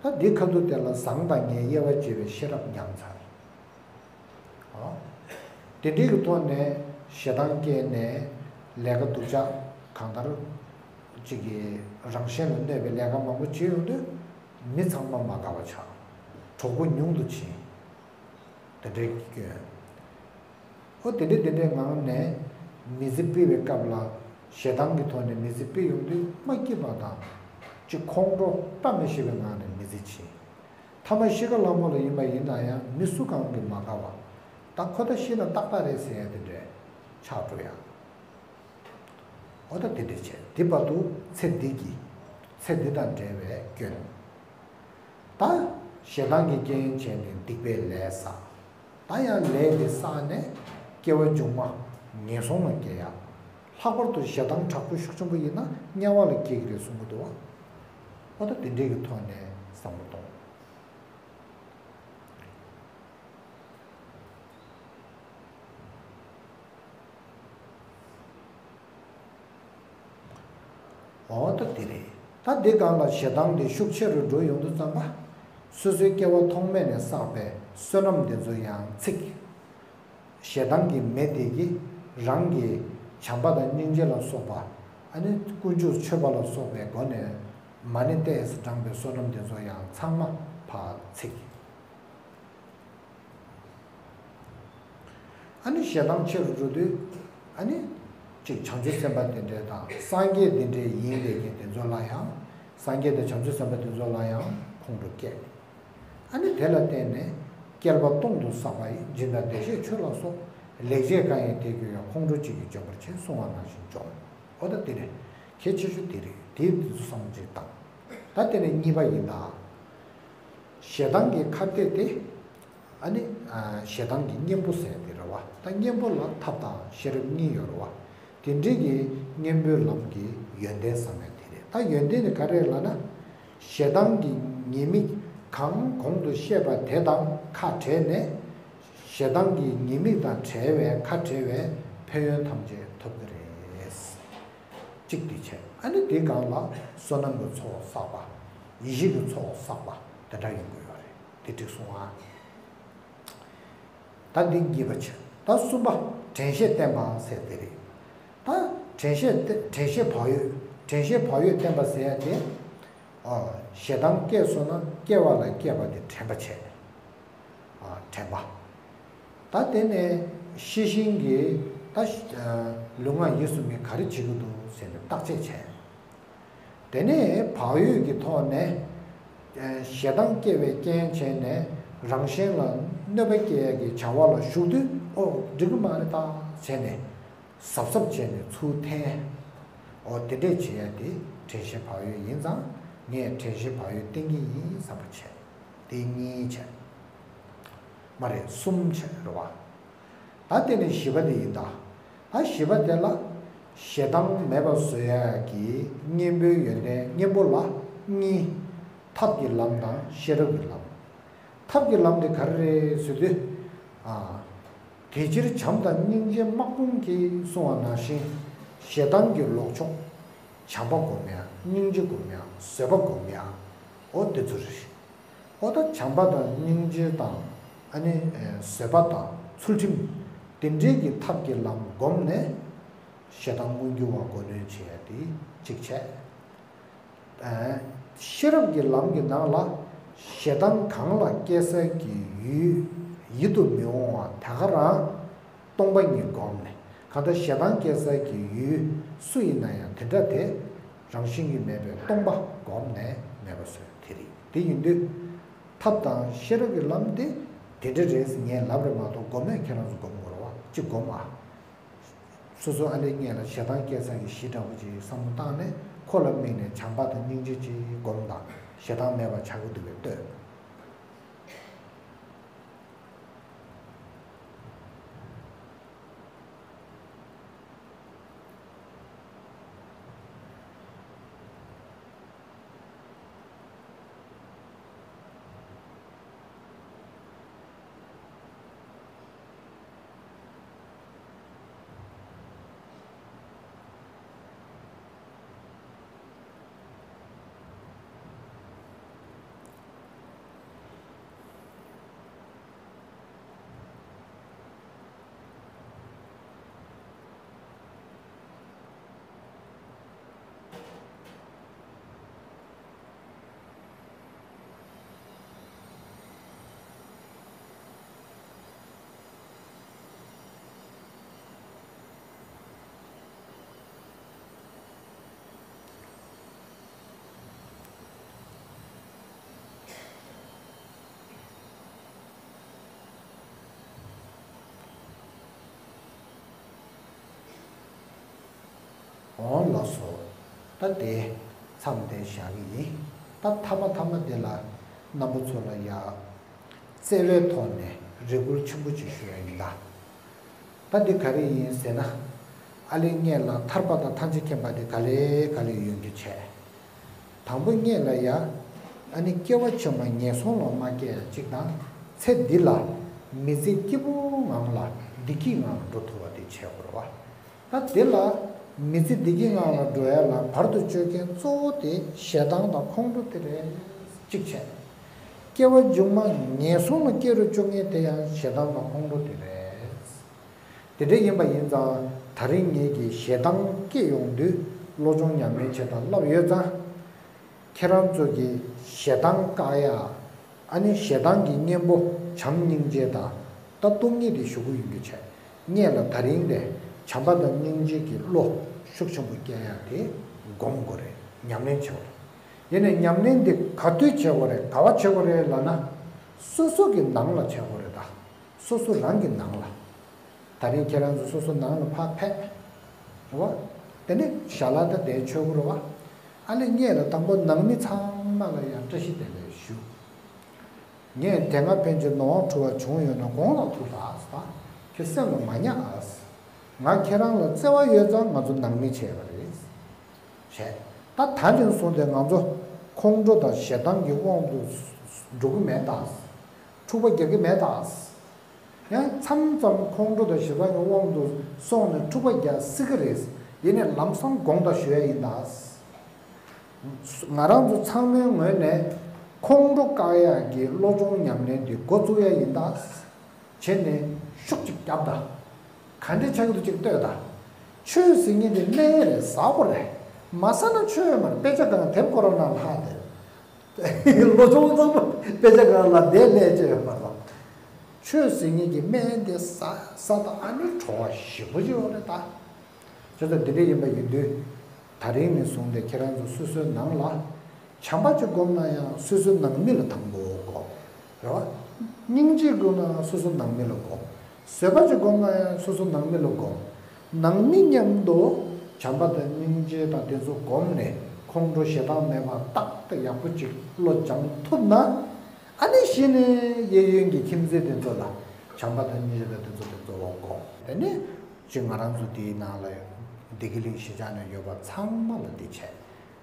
འཕྲོག་ད་འདི་ཁ་ཐུག་དེ་ལ་བཟང་དང་ངན་དབྱེ་བ་འབྱེད་པའི་ཤེས་རབ་ཉམས་ཚར། ཨོ། དེ་འདྲའི་གི་ཐོག་ནས་ཞེ་སྡང་སྐྱེས་ནས་ལས་ཀ་སྡུག་ཅག་གང་ལྟར་ཅིག་གི་རང་གཞན་ལ་གནོད་པའི་ལས་ཀ་མང་པོ་བྱེད་ཡོང་དུས་མི་ཚང་མ་མ་དགའ་བ་ཆགས། གྲོགས་པོ་ཉུང་དུ་ཕྱིན། དེ་འདྲའི་སྐྱོན། ཨོ་དེ་འདྲའི་དེ་འདྲའི་ངང་ནས་མི་ཚེ་སྤེལ་བའི་སྐབས་ལ་ཞེ་སྡང་གི་ཐོག་ནས་མི་ཚེ་སྤེལ་ཡོང་དུས་མ་སྐྱིད་པ་དང་། ཅིག་ཁོང་ཁྲོ་ལྟ་མི་ཤེས་པའི་ངང་ནས་མི་ཚེ་ཕྱིན། ཐ་མ་ཤི་ཁ་ལྷ་མོ་ལ་ཡིན་པ་ཡིན་ན་ཡང་མི་སུ་གང་གིས་མ་དགའ་བ། ད་ཁོ་ད་ཤི་ན་ཏག་ཏག་རེད་ཟེར་ཡ་དེ་འདྲས་ཆགས་འགྲོ་ཡ། འོ་ད་དེ་འདྲས་བྱས་དེ་བར་དུ་ཚེ་འདི་གི་ཚེ་འདི་དང་འབྲེལ་བའི་སྐྱོན། ད་ཞེ་སྡང་གི་རྐྱེན་བྱས་ནས་སྡིག་པའི་ལས་བསགས། ད་ཡང་ལས་དེ་བསགས་ནས་སྐྱེ་བ་མཇུག་མ་ངན་སོང་ལ་སྐྱེ་ཡ། ལྷག་པར་དུ་ཞེ་སྡང་དྲག་པོ་ཤུགས་ཆེན་པོ་ཡིན་ན་དམྱལ་བ་ལ་སྐྱེ་གི་རེད་གསུང་གི་འདུག་བ། འོ་ད་དེ་འདྲས་ཀྱི་ཐོག་ནས་བསམ་བློ་གཏོང་། འོ་ད་དེ་རེད། ད་འདི་སྒང་ལ་ཞེ་སྡང་དེ་ཤུགས་ཆེ་རུ་འགྲོ་ཡོང་དུས་ཙམ་པ། སོ་སོའི་སྐྱེ་བ་ཐོག་མེད་ནས་བསགས་པའི་བསོད་ནམས་དེ་ཚོ་ཡང་ཚིག་ཞེ་སྡང་གི་མེ་དེ་གིས་རང་གི་བྱམས་པ་དང་སྙིང་རྗེ་ལ་སོགས་པ། ཨ་ནི་ཀུན་སྤྱོད་མཆོད་པ་ལ་སོགས་པའི་སྒོ་ནས་མ་ཎི་བཟླས་སུ་བགྲངས་པའི་བསོད་ནམས་དེ་ཚོ་ཡང་ཚང་མ་ཕར་ཚིག་ཨ་ནི་ཞེ་སྡང་ཆེ་རུ་འགྲོ་དུས། ཨ་ནི་ཅིག་བྱང་ཆུབ་སེམས་དཔའ་དེ་འདྲས་དང་སངས་རྒྱས་དེ་འདྲས་ཡིན་པའི་གི་དེ་ཚོ་ལ་ཡང་། སངས་རྒྱས་དང་བྱང་ཆུབ་སེམས་དཔའ་དེ་ཚོ་ལ་ཡང་ཁོང་ཁྲོ་སྐྱེ། ཨ་ནི་དེ་ལ་བརྟེན་ནས་བསྐལ་པ་སྟོང་དུ་བསགས་པ་ཡི་སྦྱིན་དང་བདེ་གཤེགས་མཆོད་ལ་སོགས་ལེགས་སྤྱད་གང་ཡིན་དེ་ཀུན་ཡང་ཁོང་ཁྲོ་གཅིག་གིས་འཇོམས་པར་བྱེད་གསུང་བ་ནང་བཞིན་འཇོམས། འོ་ད་དེ་ནི་གལ་ཆེ་ཤོས་དེ་རེད། དེ་དེ་ཚོ་བསམ་བློ་ཅིག་བཏང་། ད་དེ་ནས་གཉིས་པ་ཡིན་ད། ཞེ་སྡང་གི་ཁ་གཏད་དེ། ཨ་ནི། ཨ། ཞེ་སྡང་གི་གཉེན་པོ་ཟེར་དེ་རེད་བ། ད་གཉེན་པོ་ལ་ཐབས་དང་ཤེས་རབ་གཉིས་ཡོད་རེད་བ། དེ་འདྲའི་གི་གཉེན་པོའི་ལམ་གྱི་ཡོན་ཏན་ཟེར་མཁན་དེ་རེད། ད་ཡོན་ཏན་དེ་ག་རེ་ལབ་ན། ཞེ་སྡང་གི་ཉེས་དམིགས་གང་གོང་དུ་བཤད་པ་དེ་དང་ཁ་བྲལ་ནས། ཞེ་སྡང་གི་ཉེས་དམིགས་དང་བྲལ་བའི་ཁ་བྲལ་བའི་ཕན་ཡོན་ཐམས་ཅད་ཐོབ་ཀྱི་རེད། གཅིག་དེ་བྱས། ཨ་ནི་དེའི་སྒང་ལ་བསོད་ནམས་ཀྱི་ཚོགས་བསགས་པ། ཡེ་ཤེས་ཀྱི་ཚོགས་བསགས་པ་དེ་འདྲ་ཡོང་གི་ཡོད་རེད། དེ་འགྲིག་སོང་ཨ། ད་འདི་གཉིས་པ་བྱས། ད་གསུམ་པ་དྲན་ཤེས་བསྟེན་པ་ཟེར་དེ་རེད། ད་དྲན་ཤེས་བསྟེ་དྲན་ཤེས་བག་ཡོད། དྲན་ཤེས་བག་ཡོད་བསྟེན་པ་ཟེར་ཡ་དེ། ཨ། ཞེ་སྡང་སྐྱེས་སོང་ན་སྐྱེ་བ་ལ་སྐྱེས་པ་དེ་དྲན་པ་བྱས། ཨ། དྲན་པ། ད་དེ་ནས་ཤེས་བཞིན་གྱིས་ད་ལུས་ངག་ཡིད་གསུམ་གྱིས་ག་རེ་བྱེད་ཀྱི་འདུག་ཟེར་ནས་བརྟག་དཔྱད་བྱས། དེ་ནས་བག་ཡོད་ཀྱི་ཐོག་ནས། ཨ། ཞེ་སྡང་སྐྱེ་བའི་རྐྱེན་བྱས་ནས་རང་གཞན་ལ་གནོད་པ་སྐྱེལ་ཡ་གི་བྱ་བ་ལ་ཞུགས་དུས་ཨོ་འགྲིག་གི་མ་རེད་ད་བྱས་ནས། གཟབ་གཟབ་བྱས་ནས་ཚུར་འཐེན། འོ་དེ་འདྲས་བྱེད་ཡ་དེ་དྲན་ཤེས་བག་ཡོད་ཡིན་ཙང་ངས་དྲན་ཤེས་བག་ཡོད་བསྟེན་གྱི་ཡིན་བསམ་པ་བྱས། དེ་གཉིས་བྱས། མ་རེད་གསུམ་བྱས་རེད་བ། ད་དེ་ནས་བཞི་པ་དེ་ཡིན་ད། ད་བཞི་པ་དེ་ལ་ཞེ་སྡང་མེད་པ་བཟོ་ཡ་གི་གཉེན་པོའི་ཡོན་ཏན་གཉེན་པོ་ལ་གཉིས། ཐབས་ཀྱི་ལམ་དང་ཤེས་རབ་ཀྱི་ལམ། ཐབས་ཀྱི་ལམ་དེ་ག་རེ་རེད་ཟེར་དུས། ཨ། དེ་ཕྱིར་བྱམས་དང་སྙིང་རྗེ་དམག་དཔུང་གིས་གསུངས་པ་ནང་བཞིན། ཞེ་སྡང་གི་ལོག་ཕྱོགས། བྱམས་པ་སྒོམ་ཡ། སྙིང་རྗེ་སྒོམ་ཡ། བཟོད་པ་སྒོམ་ཡ། འོ་དེ་ཚོ་རེད། འོ་ད་བྱམས་པ་དང་སྙིང་རྗེ་དང་། ཨ་ནི་བཟོད་པ་དང་ཚུལ་ཁྲིམས། དེ་འདྲའི་གི་ཐབས་ཀྱི་ལམ་བསྒོམས་ནས། ཞེ་སྡང་མངོན་གྱུར་བ་མགོ་གནོན་བྱེད་ཡ་དེ་གཅིག་བྱས། ཤེས་རབ་ཀྱི་ལམ་གྱི་ནང་ལ་ཞེ་སྡང་གང་ལ་སྐྱེ་ས་ཀྱི་ཡུལ་ཡིད་དུ་མི་འོང་བ་ད་ག་རང་སྟོང་པ་ཉིད་བསྒོམས་ནས། གང་ལྟར་ཞེ་སྡང་སྐྱེ་ས་ཀྱི་ཡུལ་སུ་ཡིན་ན་ཡང་དེ་འདྲ་དེ་རང་བཞིན་གྱིས་མེད་པའི་སྟོང་པ་བསྒོམས་ནས་མེད་པ་བཟོས་དེ་རེད། དེ་ཡིན་དུས་ཐབས་དང་ཤེས་རབ་ཀྱི་ལམ་དེ་དེ་འདྲ་རེད་ཟེར་ངས་ལབ་རེད་མ་གཏོགས་སྒོམ་ནས་ཁྱེད་རང་ཚོ་སྒོམ་དགོས་རེད་བ། གཅིག་སྒོམ་ཨ། སོ་སོ་ཨ་ལས་སྔོན་ལ་ཞེ་སྡང་སྐྱེ་ས་ཀྱི་གཞི་འདྲ་བོ་ཅིག་བསམ་བློ་བཏང་ནས་ཁོ་ལ་དམིགས་ནས་བྱམས་པ་དང་སྙིང་རྗེ་ཅིག་སྒོམ་དང་། ཞེ་སྡང་མེད་པ་བྱ་དགོས་འདུག་པས་ལྟོས། འོང་ལགས་སོ། ད་དེ་མཚམས་དེ་བཞག་གི་ཡིན། ད་མཐའ་མ་མཐའ་མ་དེ་ལ་རྣམ་པ་ཚོ་ལ་ཡ་བརྩེ་བའི་ཐོག་ནས་རེ་སྐུལ་ཆེན་པོ་ཅིག་ཞུ་ཡ་ཡིན་ད། ད་འདི་ག་རེ་ཡིན་ཟེར་ན། ཨ་ལས་ངེད་ལ་ཐར་པ་དང་ཐམས་ཅད་མཁྱེན་པ་དེ་ག་ལེ་ག་ལེ་ཡོང་རྒྱུ་བྱས། དང་པོ་ངེད་ལ་ཡ། ཨ་ནི་སྐྱེ་བ་ཕྱི་མ་ངན་སོང་ལ་མ་སྐྱེ་ཡ་གཅིག་དང་། ཚེ་འདི་ལ་མི་ཚེ་སྐྱིད་པོ་ངང་ལ་བདེ་སྐྱིད་ངང་ལ་འགྲོ་ཐུབ་པ་དེ་བྱེད་དགོས་རེད་བ། ད་དེ་ལ་མི་ཚེ་བདེ་སྐྱིད་ངང་ལ་འགྲོ་ཡ་ལ་བར་དུ་གཅོད་མཁན་གཙོ་བོ་དེ་ཞེ་སྡང་དང་ཁོང་ཁྲོ་དེ་རེད། གཅིག་བྱས། སྐྱེ་བ་མཇུག་མ་ངན་སོང་ལ་སྐྱེ་རུ་བཅུག་མཁན་དེ་ཡང་ཞེ་སྡང་དང་ཁོང་ཁྲོ་དེ་རེད། དེ་འདྲ་ཡིན་པ་ཡིན་ཙང་ད་རིང་ངེད་ཀྱིས་ཞེ་སྡང་སྐྱེ་ཡོང་དུས་བློ་སྦྱོང་ཉམས་ལེན་བྱེད་དང་ལབ་ཡོད་ཙང་། ཁྱེད་རང་ཚོ་གིས་ཞེ་སྡང་བཀག་ཡ། ཨ་ནི་ཞེ་སྡང་གི་གཉེན་པོ་བྱམས་སྙིང་རྗེ་དང་ད་སྟོང་ཉིད་དེ་ཞུ་གི་ཡོང་རྒྱུ་བྱས། ངེད་ལ་ད་རིང་དེ་བྱམས་པ་དང་སྙིང་རྗེ་གི་བློ་ཤུགས་ཆེན་པོ་སྐྱེ་ཡ་དེ་སྒོམ་དགོས་རེད། ཉམས་ལེན་བྱེད་དགོས་རེད། ཡིན་ནའི་ཉམས་ལེན་དེ་ག་དུས་བྱེད་དགོས་རེད། ག་བ་བྱེད་དགོས་རེད་ལབ་ན། སོ་སོ་གི་ནང་ལ་བྱེད་དགོས་རེད་ད། སོ་སོ་རང་གི་ནང་ལ། ད་རིང་ཁྱེད་རང་ཚོ་སོ་སོ་ནང་ལ་ཕར་ཕེབས། རེད་བ། དེ་ནས་ཞལ་ལག་དང་དེ་མཆོད་དགོས་རེད་བ། ཨ་ལས་ངེད་ལ་དང་པོ་ནང་མི་ཚང་མ་ལ་ཡང་བཀྲ་ཤིས་བདེ་ལེགས་ཞུ། ངས་དེ་སྔ་ཕན་ཆད་ནོར་བ་འཁྲུལ་བ་བྱུང་ཡོད་ན་དགོངས་དག་ཐུགས་དག་ཟེར། ཁྱོད་སེམས་ལ་མ་ཉར་ཨ་ཟེར། ང་ཁྱེད་རང་ལ་བརྩེ་བ་ཡོད་ཙང་ང་ཚོ་ནང་མི་བྱས་པ་རེད། བྱས། ད་ད་ནས་བཟུང་སྟེ་ང་ཚོ་ཁོང་ཁྲོ་དང་ཞེ་སྡང་གི་དབང་དུ་འགྲོ་གི་མེད་ད་ཟེར། འཁྲུག་པ་རྒྱག་གི་མེད་ད་ཟེར། ཡང་མཚམས་མཚམས་ཁོང་ཁྲོ་དང་ཞེ་སྡང་གི་དབང་དུ་སོང་ནས་འཁྲུག་པ་རྒྱག་སྲིད་ཀྱི་རེད། ཡིན་ནའི་ལམ་སང་དགོངས་དག་ཞུ་ཡ་ཡིན་ད། ང་རང་ཚོ་ཚང་མའི་ངོས་ནས་ཁོང་ཁྲོ་བཀག་ཡག་གི་བློ་སྦྱོང་ཉམས་ལེན་འདི་འགོ་བཙུགས་ཡ་ཡིན་ད། བྱས་ནས་ཤུགས་ཅིག་བརྒྱབ་ད། ག་འདྲ་ཆགས་ཀྱི་འདུག་ཅིག་ལྟོས་ད། ཆོས་ཟེར་མཁན་དེ་སྨན་རེད། ཟ་དགོས་རེད། མ་ཟ་ན་ཆོས་ཡོད་མ་རེད། དཔེ་ཆ་སྒང་དེབ་ཁོ་རང་ནང་ལྷག་དེ། བློ་སྦྱོང་ཚང་མ་དཔེ་ཆ་སྒང་ལ་བསྡད་ལས་ཆོས་ཡོད་མ་རེད། ཆོས་ཟེར་མཁན་གྱི་སྨན་དེ་ཟ་ཟ་ད་ཨ་ནི་བྲོ་བ་ཞེ་པོ་ཅིག་ཡོད་རེད་ད། བྱས་ཙང་འདི་འདྲ་ཡིན་པ་ཡིན་དུས། ད་རིང་ནས་བཟུང་སྟེ་ཁྱེད་རང་ཚོ་སོ་སོའི་ནང་ལ། བྱམས་པ་ཅིག་སྒོམ་ན་ཡང་སོ་སོའི་ནང་མི་ལ་དང་པོ་སྒོམ། རེད་བ། སྙིང་རྗེ་སྒོམ་ན་སོ་སོ་ནང་མི་ལ་སྒོམ། བཟོད་པ་ཅིག་སྒོམ་ན་ཡང་སོ་སོ་ནང་མི་ལ་སྒོམ། ནང་མི་མཉམ་དུ་བྱམས་པ་དང་སྙིང་རྗེ་དང་དེ་ཚོ་སྒོམ་ནས་ཁོང་ཁྲོ་ཞེ་སྡང་མེད་པར་རྟག་ཏུ་ཡག་པོ་ཅིག་བློ་སྦྱང་ཐུབ་ན། ཨ་ནི་གཞི་ནས་གཡས་གཡོན་གྱི་ཁྱིམ་མཚེས་དེ་ཚོ་ལ་བྱམས་པ་དང་སྙིང་རྗེ་དང་དེ་ཚོ་དེ་ཚོ་ལ་སྒོམ། དེ་ནས་ཅིག་ང་རང་ཚོ་དེའི་ནང་ལ་བདེ་སྐྱིད་གླིང་གཞིས་ཆགས་ནས་ཡོད་པ་ཚང་མ་ལ་དེ་བྱས།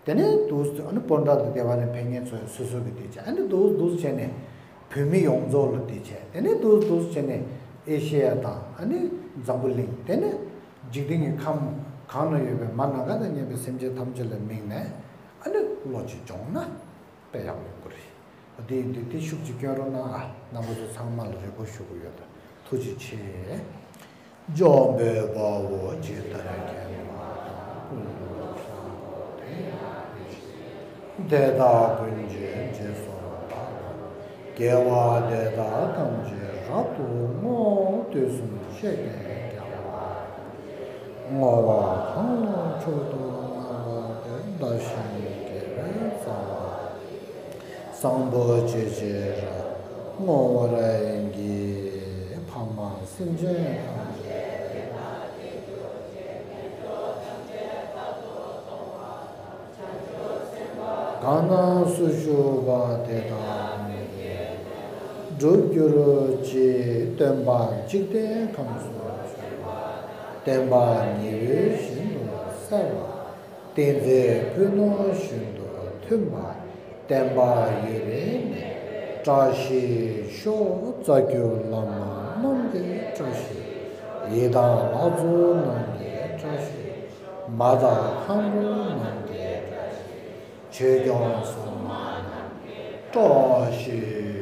དེ་ནས་འདུག་ཨ་ནི་སྤོན་ཊ་དང་སྡེ་བ་ནས་ཕེབས་མཁན་ཚོས་སོ་སོ་གི་དེ་བྱས། ཨ་ནི་འདུག་འདུག་བྱས་ནས་བོད་མི་ཡོངས་རྫོགས་ལ་དེ་བྱས། དེ་ནས་འདུག་འདུག་བྱས་ནས་ཨེ་ཤེ་ཡ་དང་ཨ་ནི་འཛམ་བུ་གླིང་། དེ་ནས་འཇིག་རྟེན་གྱི་ཁམས་གང་ན་ཡོད་པའི་མ་ནམ་མཁའ་དང་མཉམ་པའི་སེམས་ཅན་ཐམས་ཅད་ལ་དམིགས་ནས་ཨ་ནི་བློ་གཅིག་སྦྱོང་ན་དཔེ་ཡག་པོ་ཡོང་གི་རེད། དེ་ཡིན་དུས་དེ་ཤུགས་ཀྱིས་སྐྱོན་རོགས་གནང་ཨ། རྣམ་པ་ཚོ་ཚང་མ་ལ་རེ་སྐུལ་ཞུ་གི་ཡོད། ཐུགས་རྗེ་ཆེ། འཇམ་དཔལ་དཔའ་བོས་ཇི་ལྟར་མཁྱེན་པ་དང་། ཀུན་ཏུ་བཟང་པོ་དེ་ཡང་དེ་བཞིན་ཏེ། དེ་དག་ཀུན་གྱི་རྗེས་སུ་བདག་སློབ། དགེ་བ་འདི་དག་ཐམས་ཅད་རབ་ཏུ་བསྔོ། དུས་གསུམ་ཆོས་ཀྱི་རྒྱལ་བ། བསྔོ་བ་གང་ལ་མཆོག་ཏུ་བསྔགས་པ་དེ། བདག་གཞན་དགེ་བའི་རྩ་བ། བཟང་པོ་སྤྱོད་ཕྱིར་བསྔོ་བར་བགྱི། ཕ་མ་སེམས་ཅན་ཐམས་ཅད། གང་ན་སུ་བཞུགས་པ་དེ་དག་ནི། འགྲུབ་གྱུར་ཅིག་སྟོན་པ་འཇིག་རྟེན་ཁམས་སུ་བྱོན། བསྟན་པ་ཉི་འོད་བཞིན་དུ་གསལ་བ། བསྟན་འཛིན་ཕུན་ཚོགས་བཞིན་དུ་མཐུན་པ། བསྟན་པ་ཡུན་རིང་གནས་པའི་བཀྲ་ཤིས་ཤོག་རྩ་བརྒྱུད་བླ་མ་རྣམས་ཀྱི་བཀྲ་ཤིས། ཡི་དམ་ལྷ་ཚོགས་རྣམས་ཀྱི་བཀྲ་ཤིས། མ་དག་ལྷ་འབོར་རྣམས་ཀྱི་བཀྲ་ཤིས། ཆོས་སྐྱོང་སྲུང་མ་རྣམས་ཀྱི་བཀྲ་ཤིས།